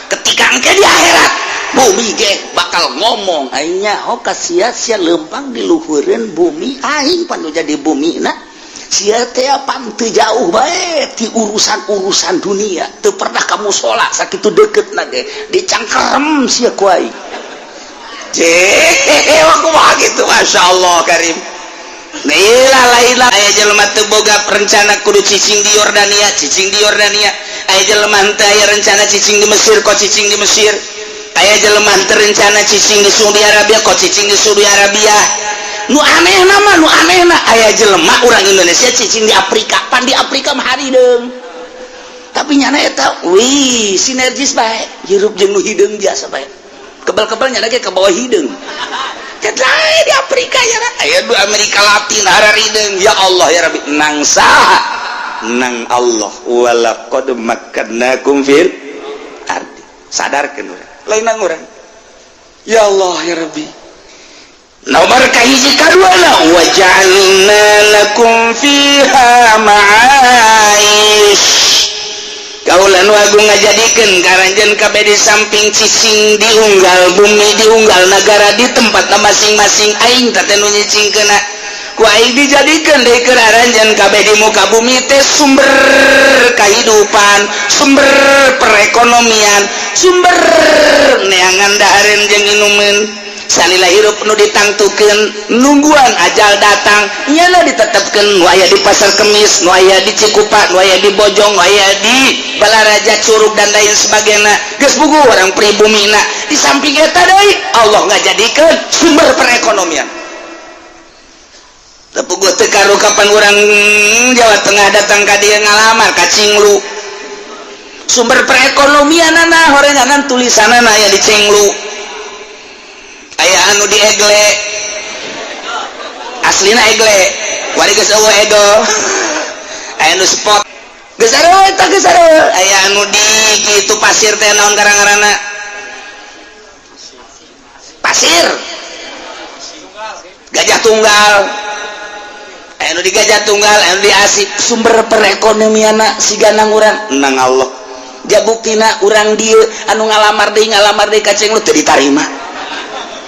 Ketika engke di akhirat, bumi ge bakal ngomong aing nyaho ka sia, sia leumpang di luhureun bumi aing pan nu jadi bumina. Sia teh pan teu jauh bae ti urusan-urusan dunia, teu pernah kamu sholat sakitu deketna ge dicangkerem sia ku aing. Ceh, kumaha kitu masyaallah karim. Nila lain aya jelema teu boga rencana kudu cicing di Yordania, cicing di Yordania. Aya jelema teu aya rencana cicing di Mesir, kok cicing di Mesir. Aya jelema teu rencana cicing di Saudi Arabia, kok cicing di Saudi Arabia. Nu anehna mah, nu anehna aya jelema urang Indonesia cicing di Afrika, pan di Afrika mah harideung. Tapi nyana eta wih sinergis bae, hirup jeung nu hideung biasa bae. Kebal-kebal nyana ge ka bawah hideung. Lain di Afrika ya, aya du Amerika Latin harideung. Ya Allah ya Rabbi, nang saha? Nang Allah walaqad makkannakum fil ardi. Sadarkeun urang. Lain nang urang. Ya Allah ya Rabbi. Nomor kahiji kadua la waja'alna lakum fiha ma'aish. Kaulan wagu ngajadikeun karanjeun kabeh di samping cicing diunggal bumi diunggal negara di tempatna masing-masing aing teh nu nyicingkeunna. Ku aing dijadikeun deui keur aranjeun kabeh di muka bumi teh sumber kehidupan, sumber perekonomian, sumber neangan dahareun jeung inumeun. Salila hirup nu ditangtukeun nungguan ajal datang nyana ditetepkeun nu aya di Pasar Kemis, nu aya di Cikupa, nu aya di Bojong, nu aya di Balaraja, Curug dan lain sebagainya. Geus bugu orang pribumina. Di samping eta deui Allah ngajadikeun sumber perekonomian. Teu puguh teu karu kapan urang Jawa Tengah datang ka dieu ngalamar ka Cinglu. Sumber perekonomianana horenganan tulisanana aya di Cinglu. Aya anu di Egle, aslina Egle, wari geus eueuh Ego. Aya anu spot geus eueuh eta geus eueuh. Aya anu di kitu pasir teh naon karang-ngaranna? Pasir Gajah Tunggal. Aya anu di Gajah Tunggal, aya anu di Asip. Sumber perekonomianna siga nang urang nang Allah. Jabuktina urang dieu anu ngalamar deui ka Cenglu teu ditarima.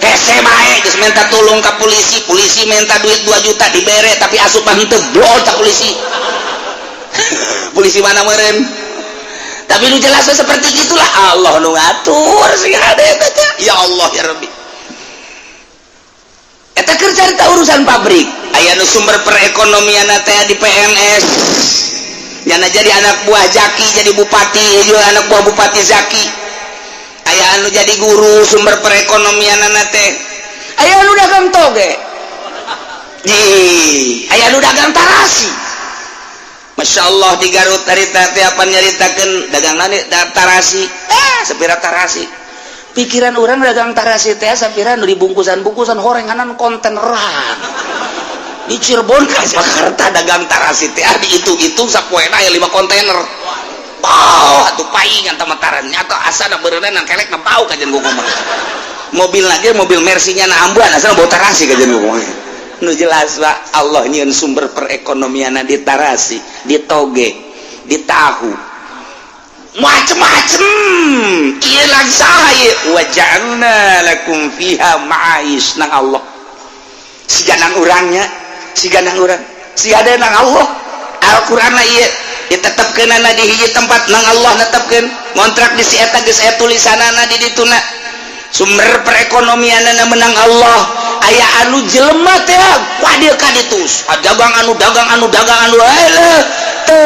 Hese bae geus minta tolong ka polisi, polisi minta duit 2 juta dibere tapi asup mah henteu, blol ta polisi. Polisi mana meureun? Tapi nu jelasnya seperti itulah Allah nu ngatur sing hade eta teh. Ya Allah ya Rabbi. Eta keur carita urusan pabrik. Aya nu sumber perekonomian teh di PNS. Nyana jadi anak buah Zaki jadi bupati, jeung anak buah Bupati Zaki. Aya anu jadi guru sumber perekonomianana teh. Aya anu dagang toge. Ih, aya anu dagang tarasi. Masya Allah di Garut harita teh apa nyaritakeun dagangan tarasi. Sapira tarasi. Pikiran orang dagang tarasi teh sapira nu dibungkusan-bungkusan horenganan konteneran. Di Cirebon ke Jakarta dagang tarasi teh dihitung-hitung sapoena aya 5 kontainer. Oh, atuh paingan tamataran atau asana beureunan kelek na bau kajian kumaha. Mobil lagi mobil Mercy-nya na ambuan asana bau tarasi kajian kumaha. Nu jelas Pak, Allah nyieun sumber perekonomian di tarasi, di toge, di tahu. Macem-macem. Ieu lang saha ieu? Wa ja'alna lakum fiha ma'aish nang Allah. Siga nang urangnya, siga nang urang, siga ada nang Allah. Al-Qur'an lah ieu ditetepkeunana di hiji tempat nang Allah netepkeun ngontrak di si eta geus aya tulisanana di dituna. Sumber perekonomianana menang Allah. Aya anu jelema teh wah ka ditu dagang anu dagang anu dagang anu eleuh teu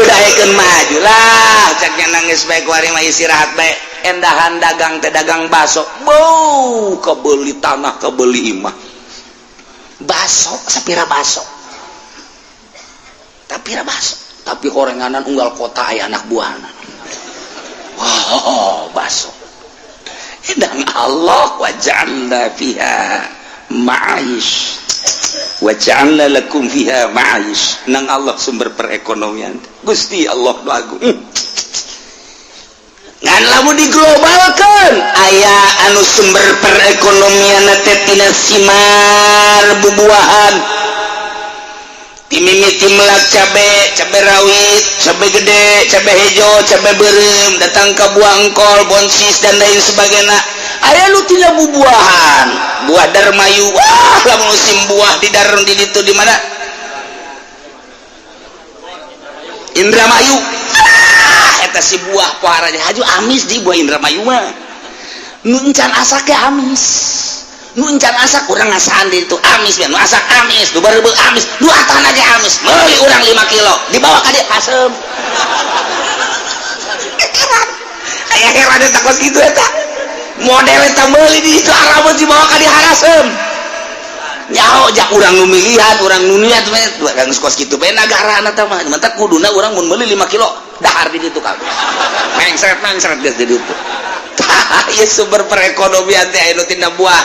daekeun maju lah caknya nangis bae kuari mah istirahat bae endahan dagang teh dagang baso bau kebeli tanah kebeli imah baso sapira baso tapira baso tapi horenganan unggal kota aya anak buahna. Wow, baso dan Allah wa ja'alna fiha ma'aish wa ja'alna lakum fiha ma'aish nang Allah sumber perekonomian Gusti Allah nu agung. Ngan lamun diglobalkeun aya anu sumber perekonomian teh tina simar bubuahan timimiti melak cabe, cabe rawit, cabe gede, cabe hejo, cabe beureum, datang ke buah engkol, bonsis dan lain sebagainya. Aya nu tina bubuahan, buah darmayu. Wah, lamun musim buah di dalam di ditu di mana? Indramayu. Ah, eta si buah poharanya haju amis di buah Indramayu mah. Nu encan asak ge amis. Nu encan asak urang ngasaan di itu amis nu asak amis, nu bareubeuh amis, nu atana ge amis. Meuli urang 5 kilo, dibawa ka dieu asem. Heran. Aya heran eta kos kitu eta. Model eta meuli di itu arabeun dibawa ka dieu harasem. Nyaho jak urang nu milihan, urang nu niat we, geus kos kitu bae nagarana teh mah. Mentak kuduna urang mun meuli 5 kilo dahar di ditu kabeh. Mengsret-mengsret geus di ditu. Ieu sumber perekonomian teh aya nu tina buah,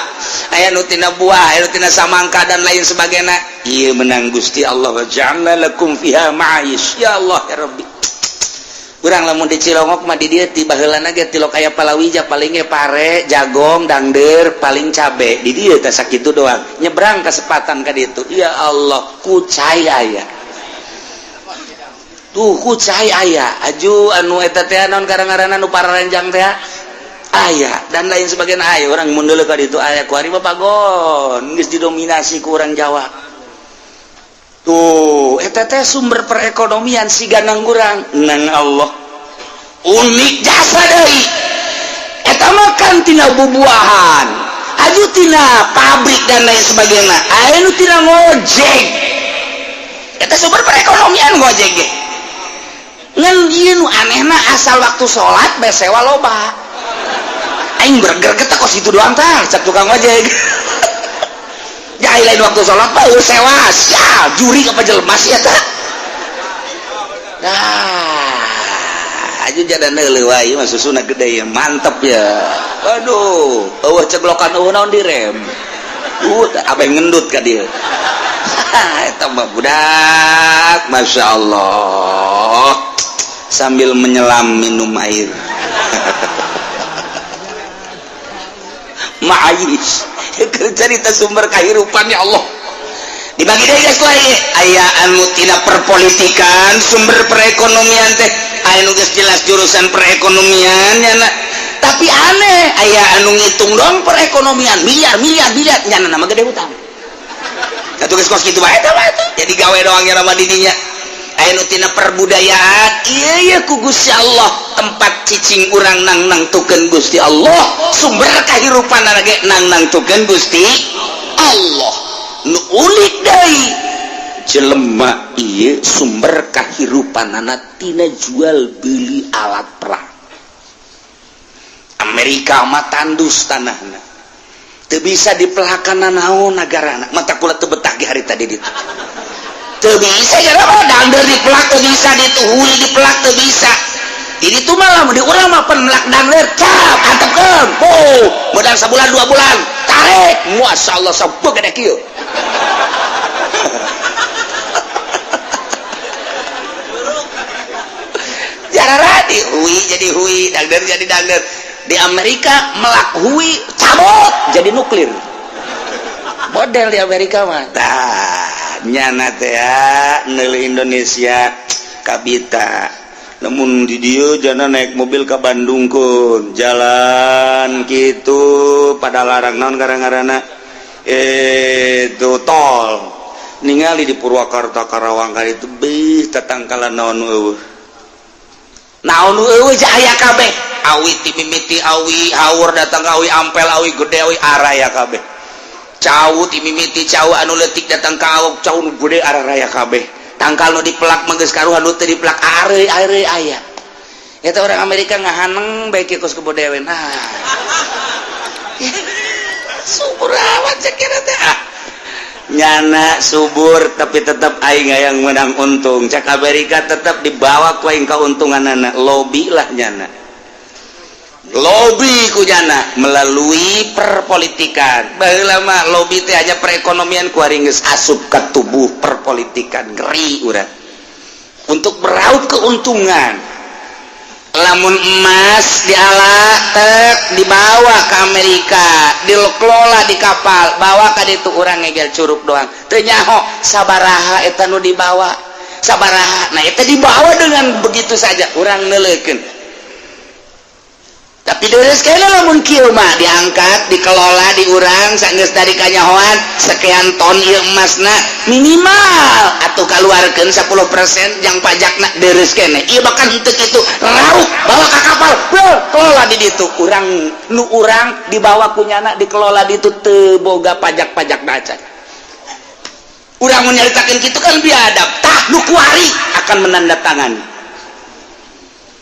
aya nu tina buah, aya nu tina samangka dan lain sebagainya. Ieu menang Gusti Allah wa ja'alna lakum fiha ma'aish. Ya Allah ya Rabbi. Urang lamun di Cilongok mah di dieu ti baheulana ge tilok aya palawija paling ge pare, jagong, dangder, paling cabe. Di dieu teh sakitu doang. Nyebrang kesempatan ka ditu. Ya Allah, kucai aya. Tuh kucai aya. Aju anu eta teh naon karang-ngaranna nu pararenjang teh aya dan lain sebagainya aya. Urang mun deuleu ka ditu aya kuari mah pagon geus didominasi ku urang Jawa. Tuh eta teh sumber perekonomian siga nang urang nang Allah. Unik jasa deui. Eta mah kan tina bubuahan, aju tina pabrik dan lain sebagainya. Aya nu tina ngojek. Eta sumber perekonomian ngojek ge. Ngan ieu nu anehna asal waktu salat bae sewa loba. Aing bergerget kos itu doang tah cak tukang ojek. Ya lain waktu sholat mah sewa sial juri apa jelema sih eta. Nah, aja jadan deuleu wae mah susuna gede ya mantep ya. Aduh, eueuh ceglokan eueuh naon direm. Apa yang ngendut ka dieu. Eta mah budak, Masya Allah. Sambil menyelam minum air. Ma'aish cerita sumber kehidupan ya Allah. Dibagi deui geus kuari aya anu tina perpolitikan sumber perekonomian teh aya nu geus jelas jurusan perekonomian nya. Tapi aneh, aya anu ngitung dong perekonomian miliar miliar miliar, nyana nama gede hutang. Satu geus kos kitu bae teh mah tuh. Jadi gawe doang nya nama didinya. Aya nu tina perbudayaan, iya iya ku Gusti Allah tempat cicing urang nang nangtukeun Gusti Allah, sumber kahirupan ge nang nangtukeun Gusti Allah. Nu unik deui jelema ieu sumber kahirupanana tina jual beli alat perang. Amerika mah tandus tanahna. Teu bisa dipelakan naon nagarana. Mata kula teu betah ge hari tadi ditu. Teu bisa ya dangder dipelak teu bisa, dituhui dipelak teu bisa. Jadi itu malah di urang mah penelak dangder cap antepkeun. Oh, modal sabulan 2 bulan tarik. Masyaallah sabuk gede kieu. Jarara di hui jadi hui, dangder jadi dangder. Di Amerika melak hui cabut jadi nuklir. Model di Amerika mah. Tah, nyana teh ya, neuli Indonesia kabita. Namun di dieu jana naik mobil ke Bandung kun, jalan gitu pada larang naon gara-garana itu tol. Ningali di Purwakarta Karawang kali itu beuh tatangkalan naon eueuh. Naon eueuh aya kabeh. Awi ti mimiti awi haur datang ka awi ampel awi gede awi araya kabeh. Cau ti mimiti cau anu leutik datang ka awak cau nu gede araya kabeh. Tangkal nu dipelak mah geus karuhan, nu teu dipelak areuy areuy aya. Eta orang Amerika ngahaneng bae kieu kos kebo dewe. Nah. Subur amat cek kira teh. Ah. Nyana subur tapi tetap aing yang menang untung. Cek Amerika tetap dibawa ku aing keuntunganana, lobby lah nyana. Lobby ku nyana melalui perpolitikan. Baheula mah lobby teh hanya perekonomian, ku ari geus asup ka tubuh perpolitikan, ngeri urang. Untuk meraup keuntungan. Lamun emas diala tek dibawa ke Amerika, dikelola di kapal, bawa ka ditu urang ngegel curug doang. Teu nyaho sabaraha eta nu dibawa, sabaraha. Nah, eta dibawa dengan begitu saja urang neuleukeun. Tapi deres kayaknya lamun kieu mah diangkat, dikelola di urang sanggeus dari kanyahoan sekian ton ieu emasna minimal atau kaluarkeun 10% yang pajakna deres kene. Ieu bahkan henteu kitu, raup bawa ka kapal, beuh, kelola di ditu. Urang nu urang dibawa ku nyana dikelola di ditu teu boga pajak-pajak baca. Urang mun nyaritakeun kitu kan biadab. Tah nu kuari akan menandatangani.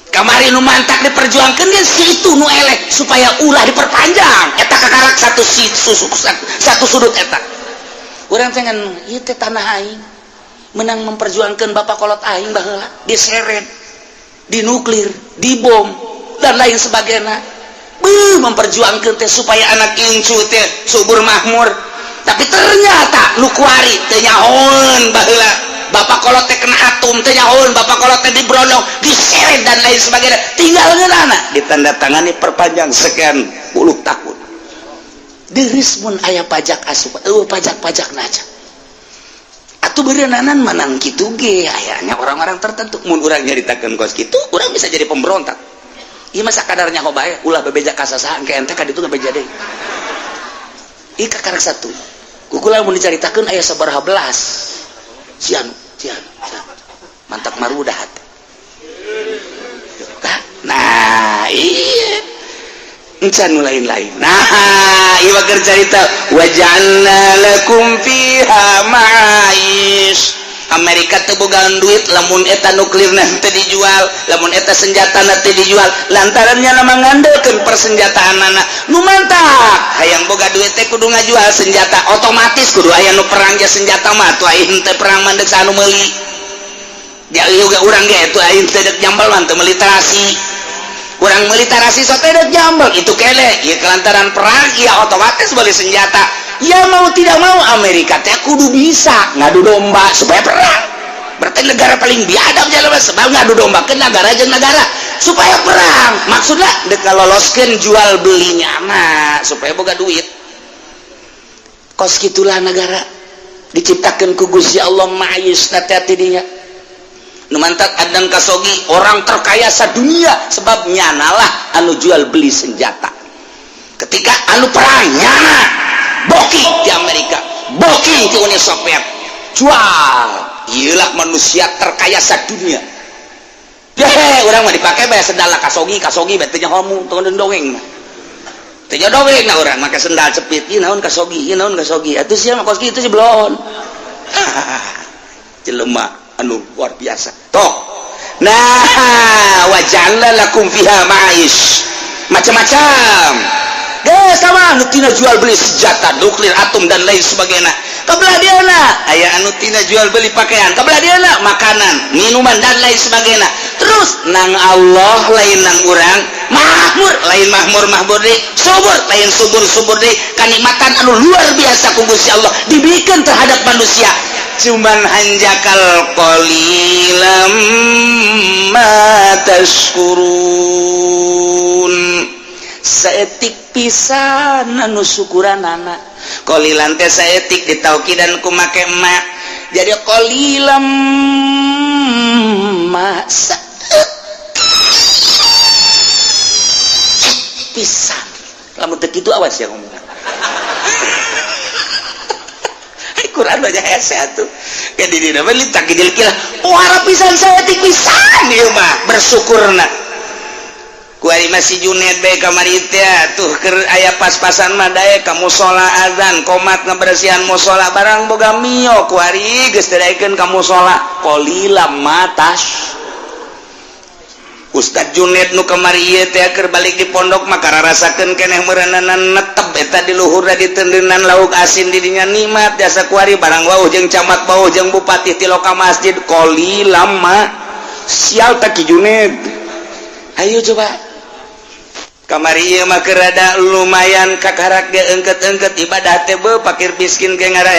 Kamari nu mantak diperjuangkan kan si itu nu eleh supaya ulah diperpanjang eta kakarak satu si susu satu sudut eta urang teh ngan ieu teh tanah aing menang memperjuangkan bapak kolot aing baheula diseret dinuklir dibom dan lain sebagainya. Beuh, memperjuangkan teh supaya anak incu teh subur makmur, tapi ternyata nu kuari teh nyahoeun baheula bapak kolot teh kena atom, teh nyahoeun bapak kolot teh dibrondong, diseret dan lain sebagainya. Tinggal ngeunana ditandatangani perpanjang sekian puluh tahun. Deris mun aya pajak asup eueuh pajak-pajak naca atuh beureunanan manang kitu ge ayanya orang-orang tertentu. Mun urang nyaritakeun kos kitu urang bisa jadi pemberontak. Ieu mah sakadarnya ho bae, ulah bebeja ka sasaha engke ente ka ditu bebeja deui. Ieu kakarak satu kukula mun dicaritakeun aya sabaraha belas sian sian sian mantap marudah hati. Nah iya encan nu lain-lain. Nah ieu mah keur carita waja'alna lakum fiha ma'aish. Amerika teu bogaan duit lamun eta nuklirna teu dijual, lamun eta senjatana teu dijual, lantaran nya mah ngandelkeun persenjataanana. Nu mantak hayang boga duit teh kudu ngajual senjata, otomatis kudu aya nu perang ge senjata mah tuh aing teh perang mah deuk anu meuli. Ya juga urang ge atuh aing teh deuk jambal mah teu meuli terasi. Urang meuli tarasi so teh deuk jambal itu kene ieu kelantaran perang ya otomatis beli senjata. Ya mau tidak mau Amerika teh kudu bisa ngadu domba supaya perang. Berarti negara paling biadab jalan sebab ngadu domba ke negara jeung negara supaya perang. Maksudnya dek loloskeun jual belinya mah supaya boga duit. Kos gitulah negara diciptakan ku Gusti Allah ma'ayis hati dinya. Nu mantak Adnan Khashoggi orang terkaya sadunia sebab nyanalah anu jual beli senjata. Ketika anu perang nyana boki di Amerika, boki di Uni Soviet, jual. Iyalah manusia terkaya sadunia. Deh, urang mah dipake bae sendal Khashoggi, Khashoggi bae teu nyaho tong dongeng mah. Teu dongeng na urang make sendal cepit, ieu naon Khashoggi, ieu naon Khashoggi. Atuh sia mah kos kitu sih belon. Jelema anu luar biasa. Toh. Nah, wa ja'alna lakum fiha ma'ish. Macam-macam. Geus sama anu tina jual beli senjata nuklir, atom dan lain sebagainya. Kabelah dieuna aya anu tina jual beli pakaian, kabelah dieuna makanan, minuman dan lain sebagainya. Terus nang Allah lain nang urang, mahmur lain mahmur mahmur deui, subur lain subur subur deui, kanikmatan anu luar biasa ku Gusti Allah diberikan terhadap manusia. Cuman hanjakal qalilam ma tashkurun. Saetik pisan anu syukuranana. Qalilan teh saetik ditaukidan ku make ma. Jadi qalilam ma saetik pisan. Lamun teu kitu awas ya ngomong. Quran baca hese atuh. Ke di dina mah litak gidil kilah. Pohara pisan saetik pisan ieu mah bersyukurna. Kuari masih Junet bae kamari teh tuh keur aya pas-pasan mah daek ka musala azan komat ngabersihan musala barang boga mio kuari geus daekeun ka musala qalilam matas. Ustad Junet nu kamari ieu teh keur balik di pondok mah kararasakeun keneh meureunana netep eta di luhurna ditendenan lauk asin di dinya nikmat jasa kuari barang wauh jeung camat bauh jeung bupati ti loka masjid qalilam ma sial teh Ki Junet. Ayo coba kamari ieu mah keur rada lumayan kakarak ge engket-engket ibadah teh beuh pakir miskin ge ngara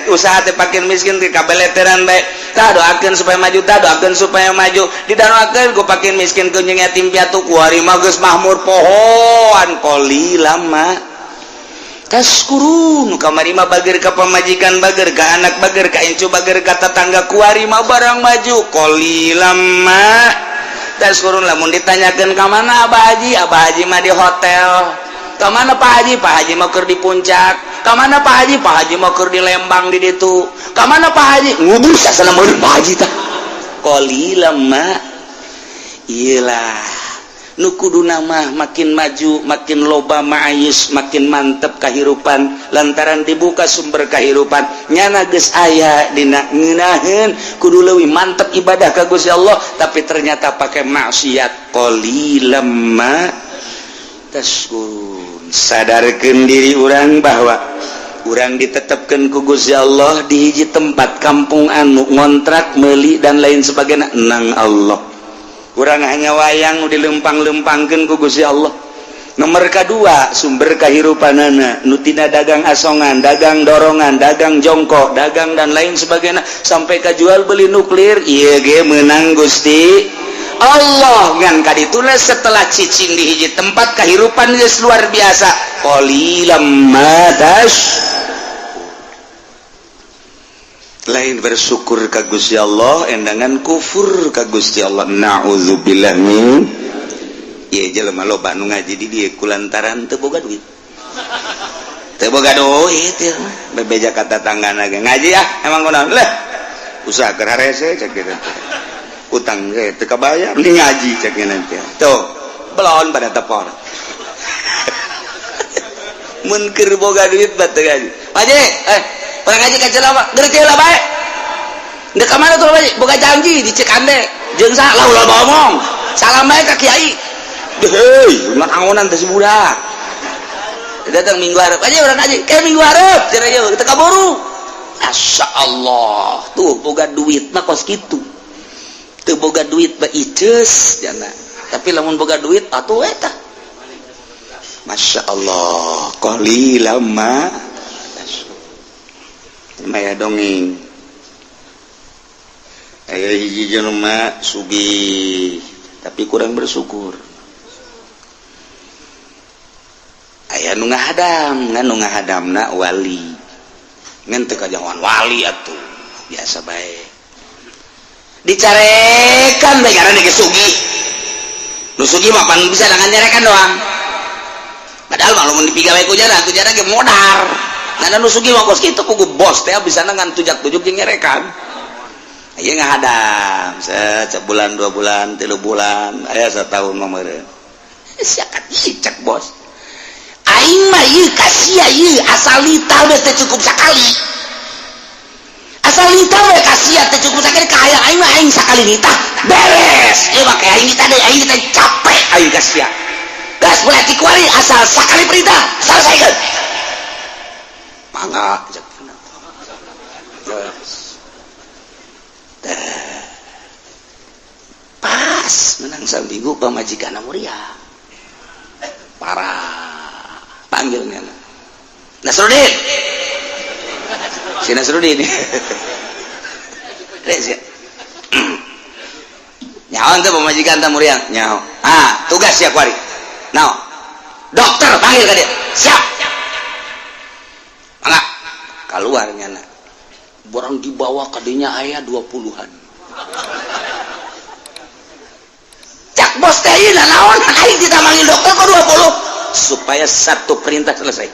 usaha teh pakir miskin teh kabeleteran bae. Tah doakeun supaya maju, tah doakeun supaya maju. Didoakeun ku pakir miskin ku jeung yatim piatu kuari mah geus mahmur pohoan qalilam ma tashkurun. Kamari mah bager ka pamajikan, bager ka anak, bager ka incu, bager ka tetangga kuari mah barang maju qalilam ma tashkurun. Lamun ditanyakeun ka mana Abah Haji, Abah Haji mah di hotel. Ka mana Pak Haji? Pak Haji mah keur di puncak. Ka mana Pak Haji? Pak Haji mah keur di Lembang di ditu. Ka mana Pak Haji? Ngubur sasana meureun Pak Haji tah. Qalilam ma iyalah nu kuduna mah makin maju, makin loba ma'ayis, makin mantep kahirupan lantaran dibuka sumber kahirupan nyana geus aya dina ngeunaheun kudu leuwih mantep ibadah ka Gusti Allah tapi ternyata pakai maksiat qalilam ma tashkurun. Sadarkeun diri urang bahwa urang ditetepkeun ku Gusti Allah di hiji tempat kampung anu ngontrak meuli dan lain sebagainya nang Allah. Urang hanya wayang dilempang-lempangkeun ku Gusti Allah. Nomor kedua sumber kahirupanana nu tina dagang asongan, dagang dorongan, dagang jongkok, dagang dan lain sebagainya sampai ka jual beli nuklir ieu ge meunang Gusti Allah. Ngan kadituna setelah cicing di hiji tempat kahirupan geus luar biasa qalilam ma tash. Lain bersyukur ka Gusti Allah endangan kufur ka Gusti Allah. Na'udzubillah min. Ieu jelema loba nu ngaji di dieu kulantaran teu boga duit. Teu boga duit ieu mah bebeja ka tatanggana ge ngaji ah emang kunaon leh usaha keur harese cek kitu. Utang ge teu kabayar mending ngaji cek nanti. Tuh belon pada tepor. Mun keur boga duit bat teu ngaji. Pak Haji, orang ngaji ka celama, gerti lah bae. Ndek ka mana tuh Pak Haji? Boga janji di Cikande. Jeung saha lah ulah ngomong. Salam bae ka kiai. Hei, ulah angonan teh si budak. Datang minggu hareup. Aja urang ngaji, kayak minggu hareup cenah ieu teu kaburu. Masya Allah, tuh boga duit mah kos kitu. Teu boga duit mah iceus jana. Tapi lamun boga duit atuh eta. Masya Allah, qalilam ma maya dongeng. Aya hiji jelema sugih tapi kurang bersyukur. Aya nu ngahadam, ngan nu ngahadamna wali. Ngan teu kajahoan wali atuh, biasa bae. Dicarekan bae karena dia sugih. Nu sugih mah pan bisa dengan nyarekan doang. Padahal mah lamun dipigawe ku jara, ku jara ge modar. Nah, nu sugih mah kos kitu kugu bos teh bisa ngan tujak-tujuk jeung nyarekan. Ieu ngahadam sebulan, 2 bulan, 3 bulan, aya satahun mah meureun. Sia cek bos. Aing mah ieu ka sia ieu asal nitah geus teh cukup sakali. Asal nitah we ka sia teh cukup sakali kahayang aing mah aing sakali nitah beres. Ieu mah aing nitah deui, aing nitah capek aing ka sia. Gas mulai ti kuari asal sakali perintah selesaikan. Mangga cek. Pas menang saminggu pamajikan muria. Parah panggilnya Nasrudin, si Nasrudin nyawa tuh pemajikan tamu riang nyawa, ah tugas ya kuari now dokter panggil ke dia siap mangga keluarnya nak borang dibawa kadinya ayah 20-an cak bos teh ieu naon aing kita manggil dokter kok 20 supaya satu perintah selesai.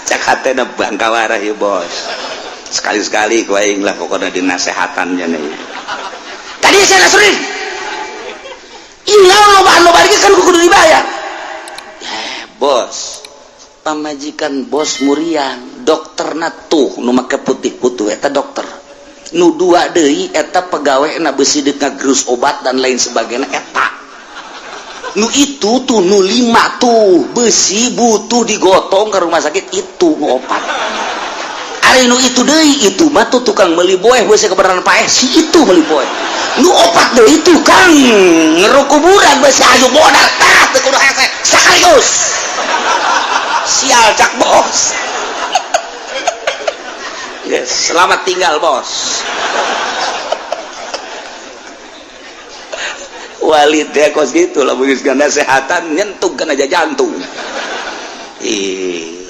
Cak hatena bangkawarah ya bos. Sekali-sekali ku aing lah pokoknya dinasehatannya nih. Tadi saya Nasrudin. Ieu loba-loba kan kudu dibayar. Ya, bos. Pamajikan bos muriang, dokterna tuh nu make putih-putih eta dokter. Nu dua deui eta pegawai na besi deuk ngagerus obat dan lain sebagainya eta. Nu itu tuh nu 5 tuh besi butuh digotong ke rumah sakit itu nu 4. Ari nu itu deui itu mah tuh tukang meuli boeh besi kebenaran paeh si itu meuli boeh. Nu 4 deui tukang ngeruk kuburan besi aju modal tah teu kudu hese sekaligus. Sial cak bos. Yes, selamat tinggal bos. Walid ya kos gitu lah begitu nasehatan nyentuh kan aja jantung. Ih.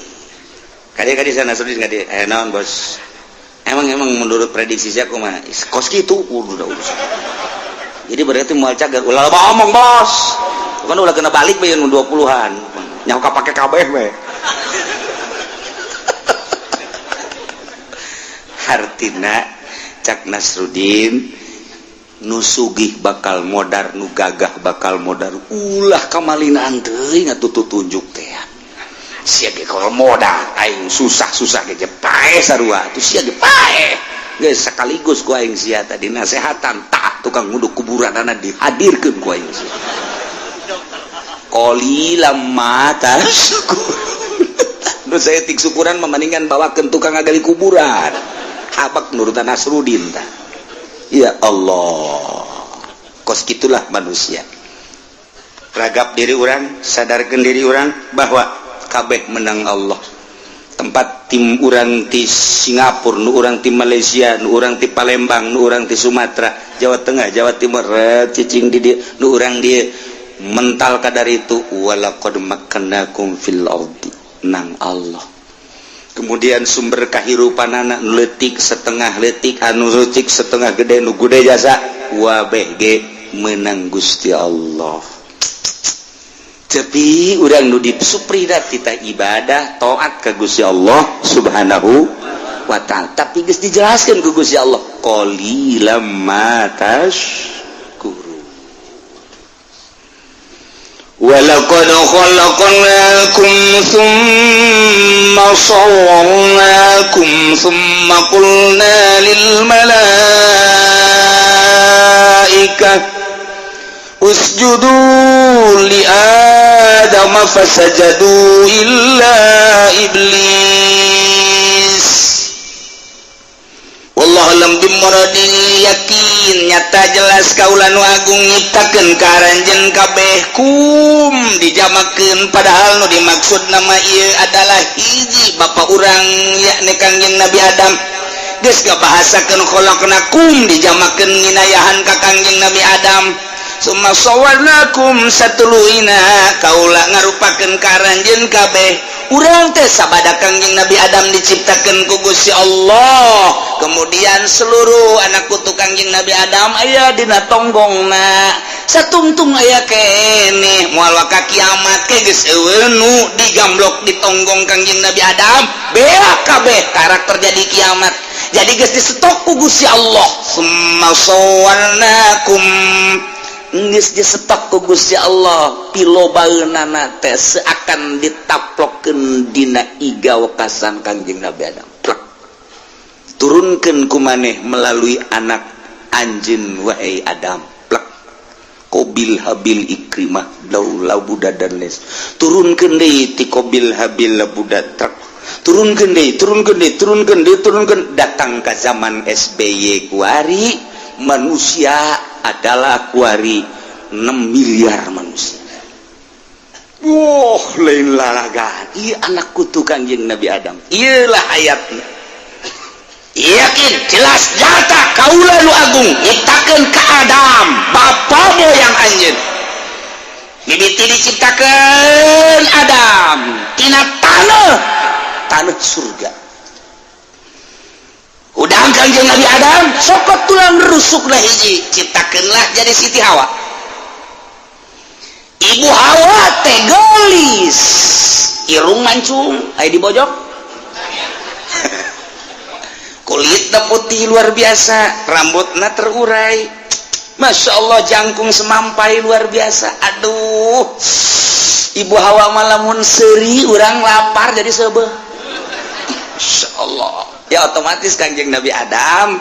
Kadi-kadi sana Nasrudin kadi naon bos. Emang menurut prediksi saya kumaha? Kos gitu udah urusan. Jadi berarti moal cager ulah loba omong bos. Kan ulah kena balik bae nu 20-an. Nyaho ka pake kabeh we. Hartina cak Nasrudin nu sugih bakal modar nu gagah bakal modar ulah kamalinaan teuing atuh tutunjuk teh sia ge kalau modar aing susah-susah ge paeh sarua atuh sia ge paeh geus sekaligus ku aing sia tadi nasehatan tak tukang nguduk kuburanana dihadirkeun ku aing sia qalilam ma tashkur. Nu saya tik syukuran membandingkan bawakeun tukang ngagali kuburan habak nurutan Nasrudin tah. Ya Allah, kos gitulah manusia. Ragap diri orang, sadarkan diri orang bahwa kabeh menang Allah. Tempat tim orang di Singapura, nu orang di Malaysia, nu orang di Palembang, nu orang di Sumatera, Jawa Tengah, Jawa Timur, cicing di dia, nu orang dia mental kadar itu walaqad makkannakum fil ardi nang Allah. Kemudian sumber kehidupan anak letik setengah letik anu letik setengah gede nu gede jasa wabeh ge menang Gusti Allah. Tapi urang nu disupridat kita ibadah taat ka Gusti Allah Subhanahu wa ta'ala. Tapi geus dijelaskeun ku Gusti Allah qalilam ma tashkuru. Walaqad khalaqnakum thumma sawwarnakum thumma qulna lil malaikah usjudu li adama fasajadu illa iblis. Wallahu alam bimuradi yakin nyata jelas kaula nu agung nyiptakeun ka aranjeun kabeh kum dijamakeun padahal nu dimaksud nama ieu adalah hiji bapa urang yakni Kangjeng Nabi Adam. Geus ngabahasakeun khalaqnakum dijamakeun nginayahan ka Kangjeng Nabi Adam. Summa sawwarnakum satuluina kaula ngarupakeun ka aranjeun kabeh Urang teh sabada Kangjeng Nabi Adam diciptakan ku Gusti Allah, kemudian seluruh anak putu Kangjeng Nabi Adam aya dina tonggongna, satungtung aya keneh moal waka kiamat ke geus euweuh nu digamblok di tonggong Kangjeng Nabi Adam. Beak kabeh karakter jadi kiamat. Jadi geus disetok ku Gusti Allah. Summa sawwarnakum, geus disetok ku Gusti Allah pilobaeunana teh seakan ditaplokeun dina iga wekasan Kangjeng Nabi Adam. Plek. Turunkeun ku maneh melalui anak anjeun, wahai Adam. Plek. Kobil, Habil, Ikrimah, Labuda dan les. Turunkeun deui ti Kobil, Habil, Labuda, truk. Turunkeun deui, turunkeun deui, turunkeun deui, turunkeun, datang ke zaman SBY kuari. Manusia adalah kuari 6 miliar manusia. Wah, lain lalagan. Iya, anak kutu Kanjeng Nabi Adam. Iyalah ayatnya. Yakin jelas nyata kaula nu agung nyiptakeun ka Adam, bapa moyang anjeun. Mimiti diciptakeun Adam tina tanah, tanah surga. Udah Kanjeng Nabi Adam sokot tulang rusuklah hiji, ciptakeunlah jadi Siti Hawa. Ibu Hawa teh geulis, irung mancung, aya di bojok, kulitnya putih luar biasa, rambutnya terurai, masya Allah, jangkung semampai luar biasa. Aduh, Ibu Hawa malamun seri urang lapar jadi seubeuh. Masya Allah. Ya, otomatis Kanjeng Nabi Adam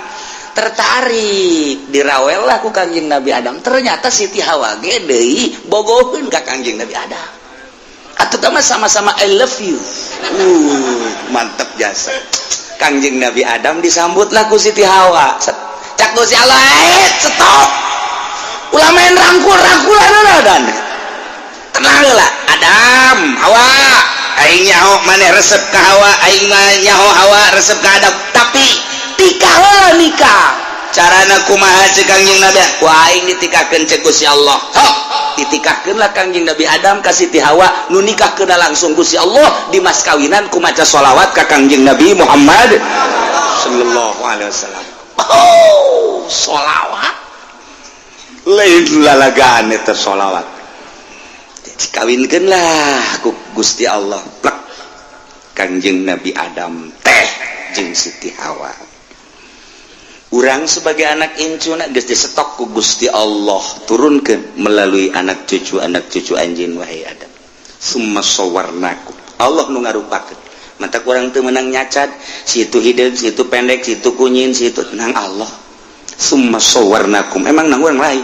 tertarik, dirawel lah ku Kanjeng Nabi Adam. Ternyata Siti Hawa ge deui bogoheun ka Kanjeng Nabi Adam. Atau mah sama-sama I love you. Mantep jasa. Kangjeng Nabi Adam disambutlah ku Siti Hawa. Cak Gusti Allah, "Eh, stop, ulah main rangkul rangkulan lah dan tenang lah Adam, Hawa. Aing nyaho maneh resep ka Hawa, aing mah nyaho Hawa resep ka Adam, tapi tikah heula, nikah. Carana kumaha?" Cek Kangjeng Nabi, "Ku aing ditikahkeun," cek Gusti Allah. Sok ditikahkeun lah Kangjeng Nabi Adam ka Siti Hawa. Nu nikahkeun langsung Gusti Allah, di mas kawinan ku maca sholawat ka Kangjeng Nabi Muhammad sallallahu alaihi wasallam. Oh, sholawat lain lalagaan eta sholawat. Dikawinkeun lah ku Gusti Allah, plek, Kangjeng Nabi Adam teh jeung Siti Hawa. Urang sebagai anak incuna geus disetok ku Gusti Allah, turunkeun melalui anak cucu, anak cucu anjeun, wahai Adam. Summa sawarnakum, Allah nu ngarupakeun. Mata kurang teu meunang nyacat, situ hideung, situ pendek, situ kunyin, situ nang Allah. Summa sawarnakum, emang nang urang lain.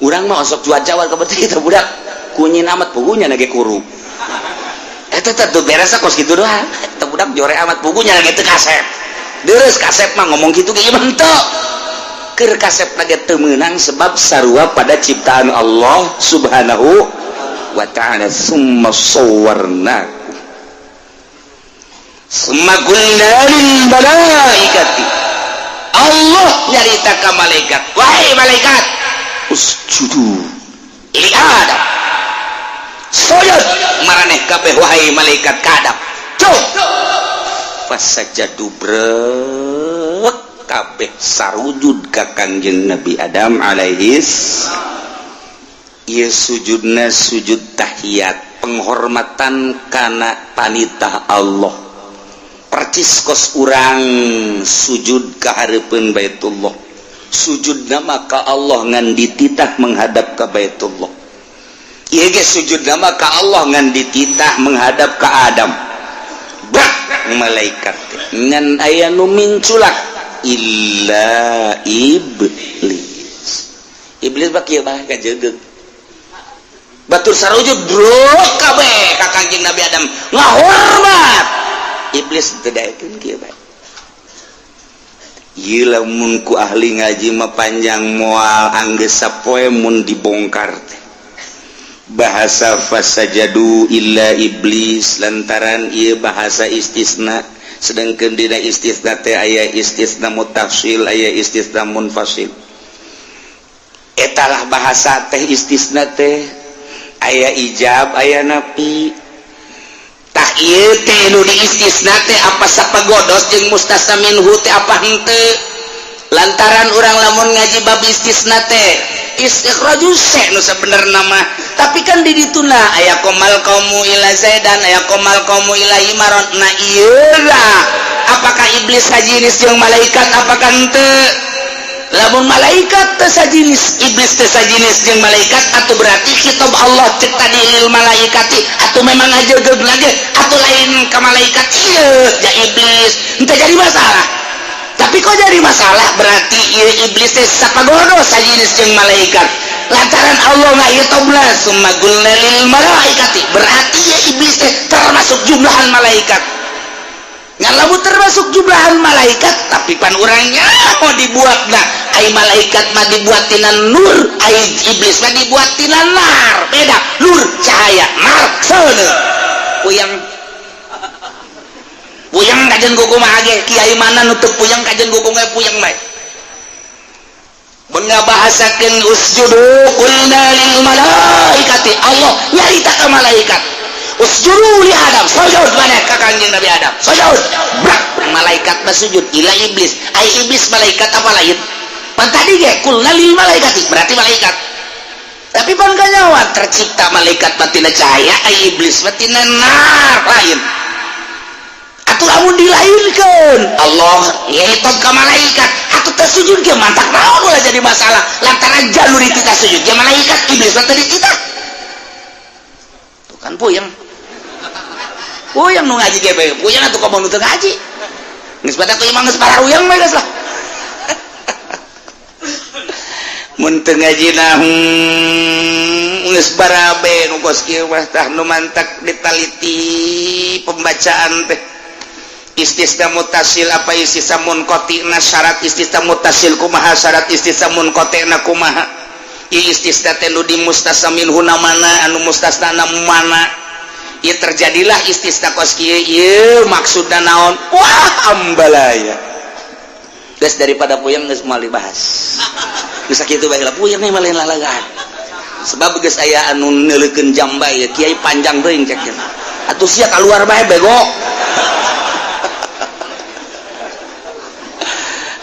Urang mah osok cuaca kebetul itu budak kunyin amat, pugunya lagi kuru. Eta teh tuh beres kos kitu doang. Eta budak jore amat, pugunya lagi teu kasep. Deres kasep mah ngomong gitu kayak bentuk keur kasep lagi teu meunang, sebab sarua pada ciptaan Allah Subhanahu wa Ta'ala. Summa sawwarnakum, summa qulna lil malaikati, Allah nyarita ka malaikat, "Wahai malaikat, usjudu li Adam." Sujud maraneh kabeh, wahai malaikat, ka Adam. Cuk, fasajadu, brek kabeh sarujud ka Kangjeng Nabi Adam alaihis. Ieu sujudna sujud tahiyat, penghormatan kana panitah Allah, percis kos urang sujud ka hareupeun Baitullah. Sujud nama ka Allah ngan dititah menghadap ke Baitullah. Ieu ge sujud nama ka Allah ngan dititah menghadap ke Adam. Bak malaikat ngan aya nu minculak, illa iblis. Iblis bak kieu bae kajegeug. Batur sarujud brok kabeh ka Kangjeng Nabi Adam, ngahormat. Iblis teu daekeun, kieu bae. Ieu lamun ku ahli ngaji mah panjang, moal anggeus sapoe mun dibongkar teh bahasa fasajadu illa iblis, lantaran ieu bahasa istisna, sedangkan dina istisna teh aya istisna muttasil, aya istisna munfasil. Etalah bahasa teh, istisna teh aya ijab, aya nafi. Tah, ieu teh nu diistisna teh apa sapagodos jeung mustasna minhu teh apa henteu? Lantaran urang lamun ngaji bab istisna teh istikhraju se nu sabenerna mah, tapi kan di dituna aya qomal qaumu ila zaidan, aya qomal qaumu ila himaron. Nah ieu lah, apakah iblis sajinis jeung malaikat apakah henteu? Lamun malaikat teu sajinis, iblis teu sajinis jeung malaikat, atau berarti khitab Allah cek tadi lil malaikati atau memang ngajegeug lagi atau lain ka malaikat ieu ja iblis henteu jadi masalah. Tapi kok jadi masalah? Berarti ieu iblis teh sapagodo sajinis jeung malaikat, lantaran Allah ngahitabna summa qulna lil malaikati, berarti ieu iblis teh termasuk jumlahan malaikat. Ngan lamun termasuk jumlahan malaikat, tapi pan urangnya mau dibuat nah ai malaikat mah dibuat tina nur, ai iblis mah dibuat tina nar. Beda, nur cahaya, nar seuneu. Puyeng puyeng kajen kumaha ge, kiai mana nu teu puyeng kajen kumaha puyeng bae. Mun ngabahasakeun usjudu qulna lil malaikati, Allah nyarita ka malaikat usjudu li Adam, sujud mana ka Kangjeng Nabi Adam, sujud brak, malaikat mah sujud ila iblis. Ai iblis malaikat apa lain? Pan tadi ge qulna lil malaikati berarti malaikat, tapi pan kanyawa tercipta malaikat mah tina cahaya, ai iblis mah tina nar, lain. Atuh lamun dilainkeun Allah ngitab ka malaikat atuh teu sujud ge mantak naon ulah jadi masalah, lantaran jalur kita sujud ge malaikat, iblis mah teu dititah. Tuh kan puyeng puyeng nu ngaji ge puyeng atuh komo nu teu ngaji geus badak teh mah geus pararuyang mah geus lah. Mun teu ngaji na geus barabe nu kos kieu mah tah nu mantak ditaliti pembacaan teh. Istisna mutasil apa istisna munqati-na, syarat istisna mutasil kumaha, syarat istisna munqati-na kumaha, ieu istisna teh nu di mustasna minhu na mana, anu mustasna na mana, ieu terjadilah istisna kos kieu, ieu maksudna naon. Wah ambalaya geus, daripada puyeng geus moal dibahas geus sakitu bae lah, puyeng mah lain lalagaan sebab geus aya anu neuleukeun jambay ya kiai panjang teuing cek atuh sia kaluar bae bego.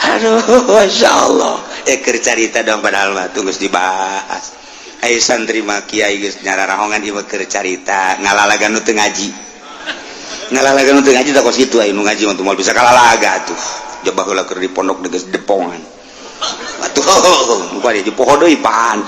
Aduh, masya Allah. Keur carita dong padahal mah tunggu dibahas. Ayo santri mah kiai geus nyararahongan ieu keur carita ngalalagan nu teu ngaji. Ngalalagan nu teu ngaji tah kos kitu, aya nu ngaji mah moal bisa kalalaga atuh. Jaba heula keur di pondok geus depongan. Atuh, muka di poho deui pan.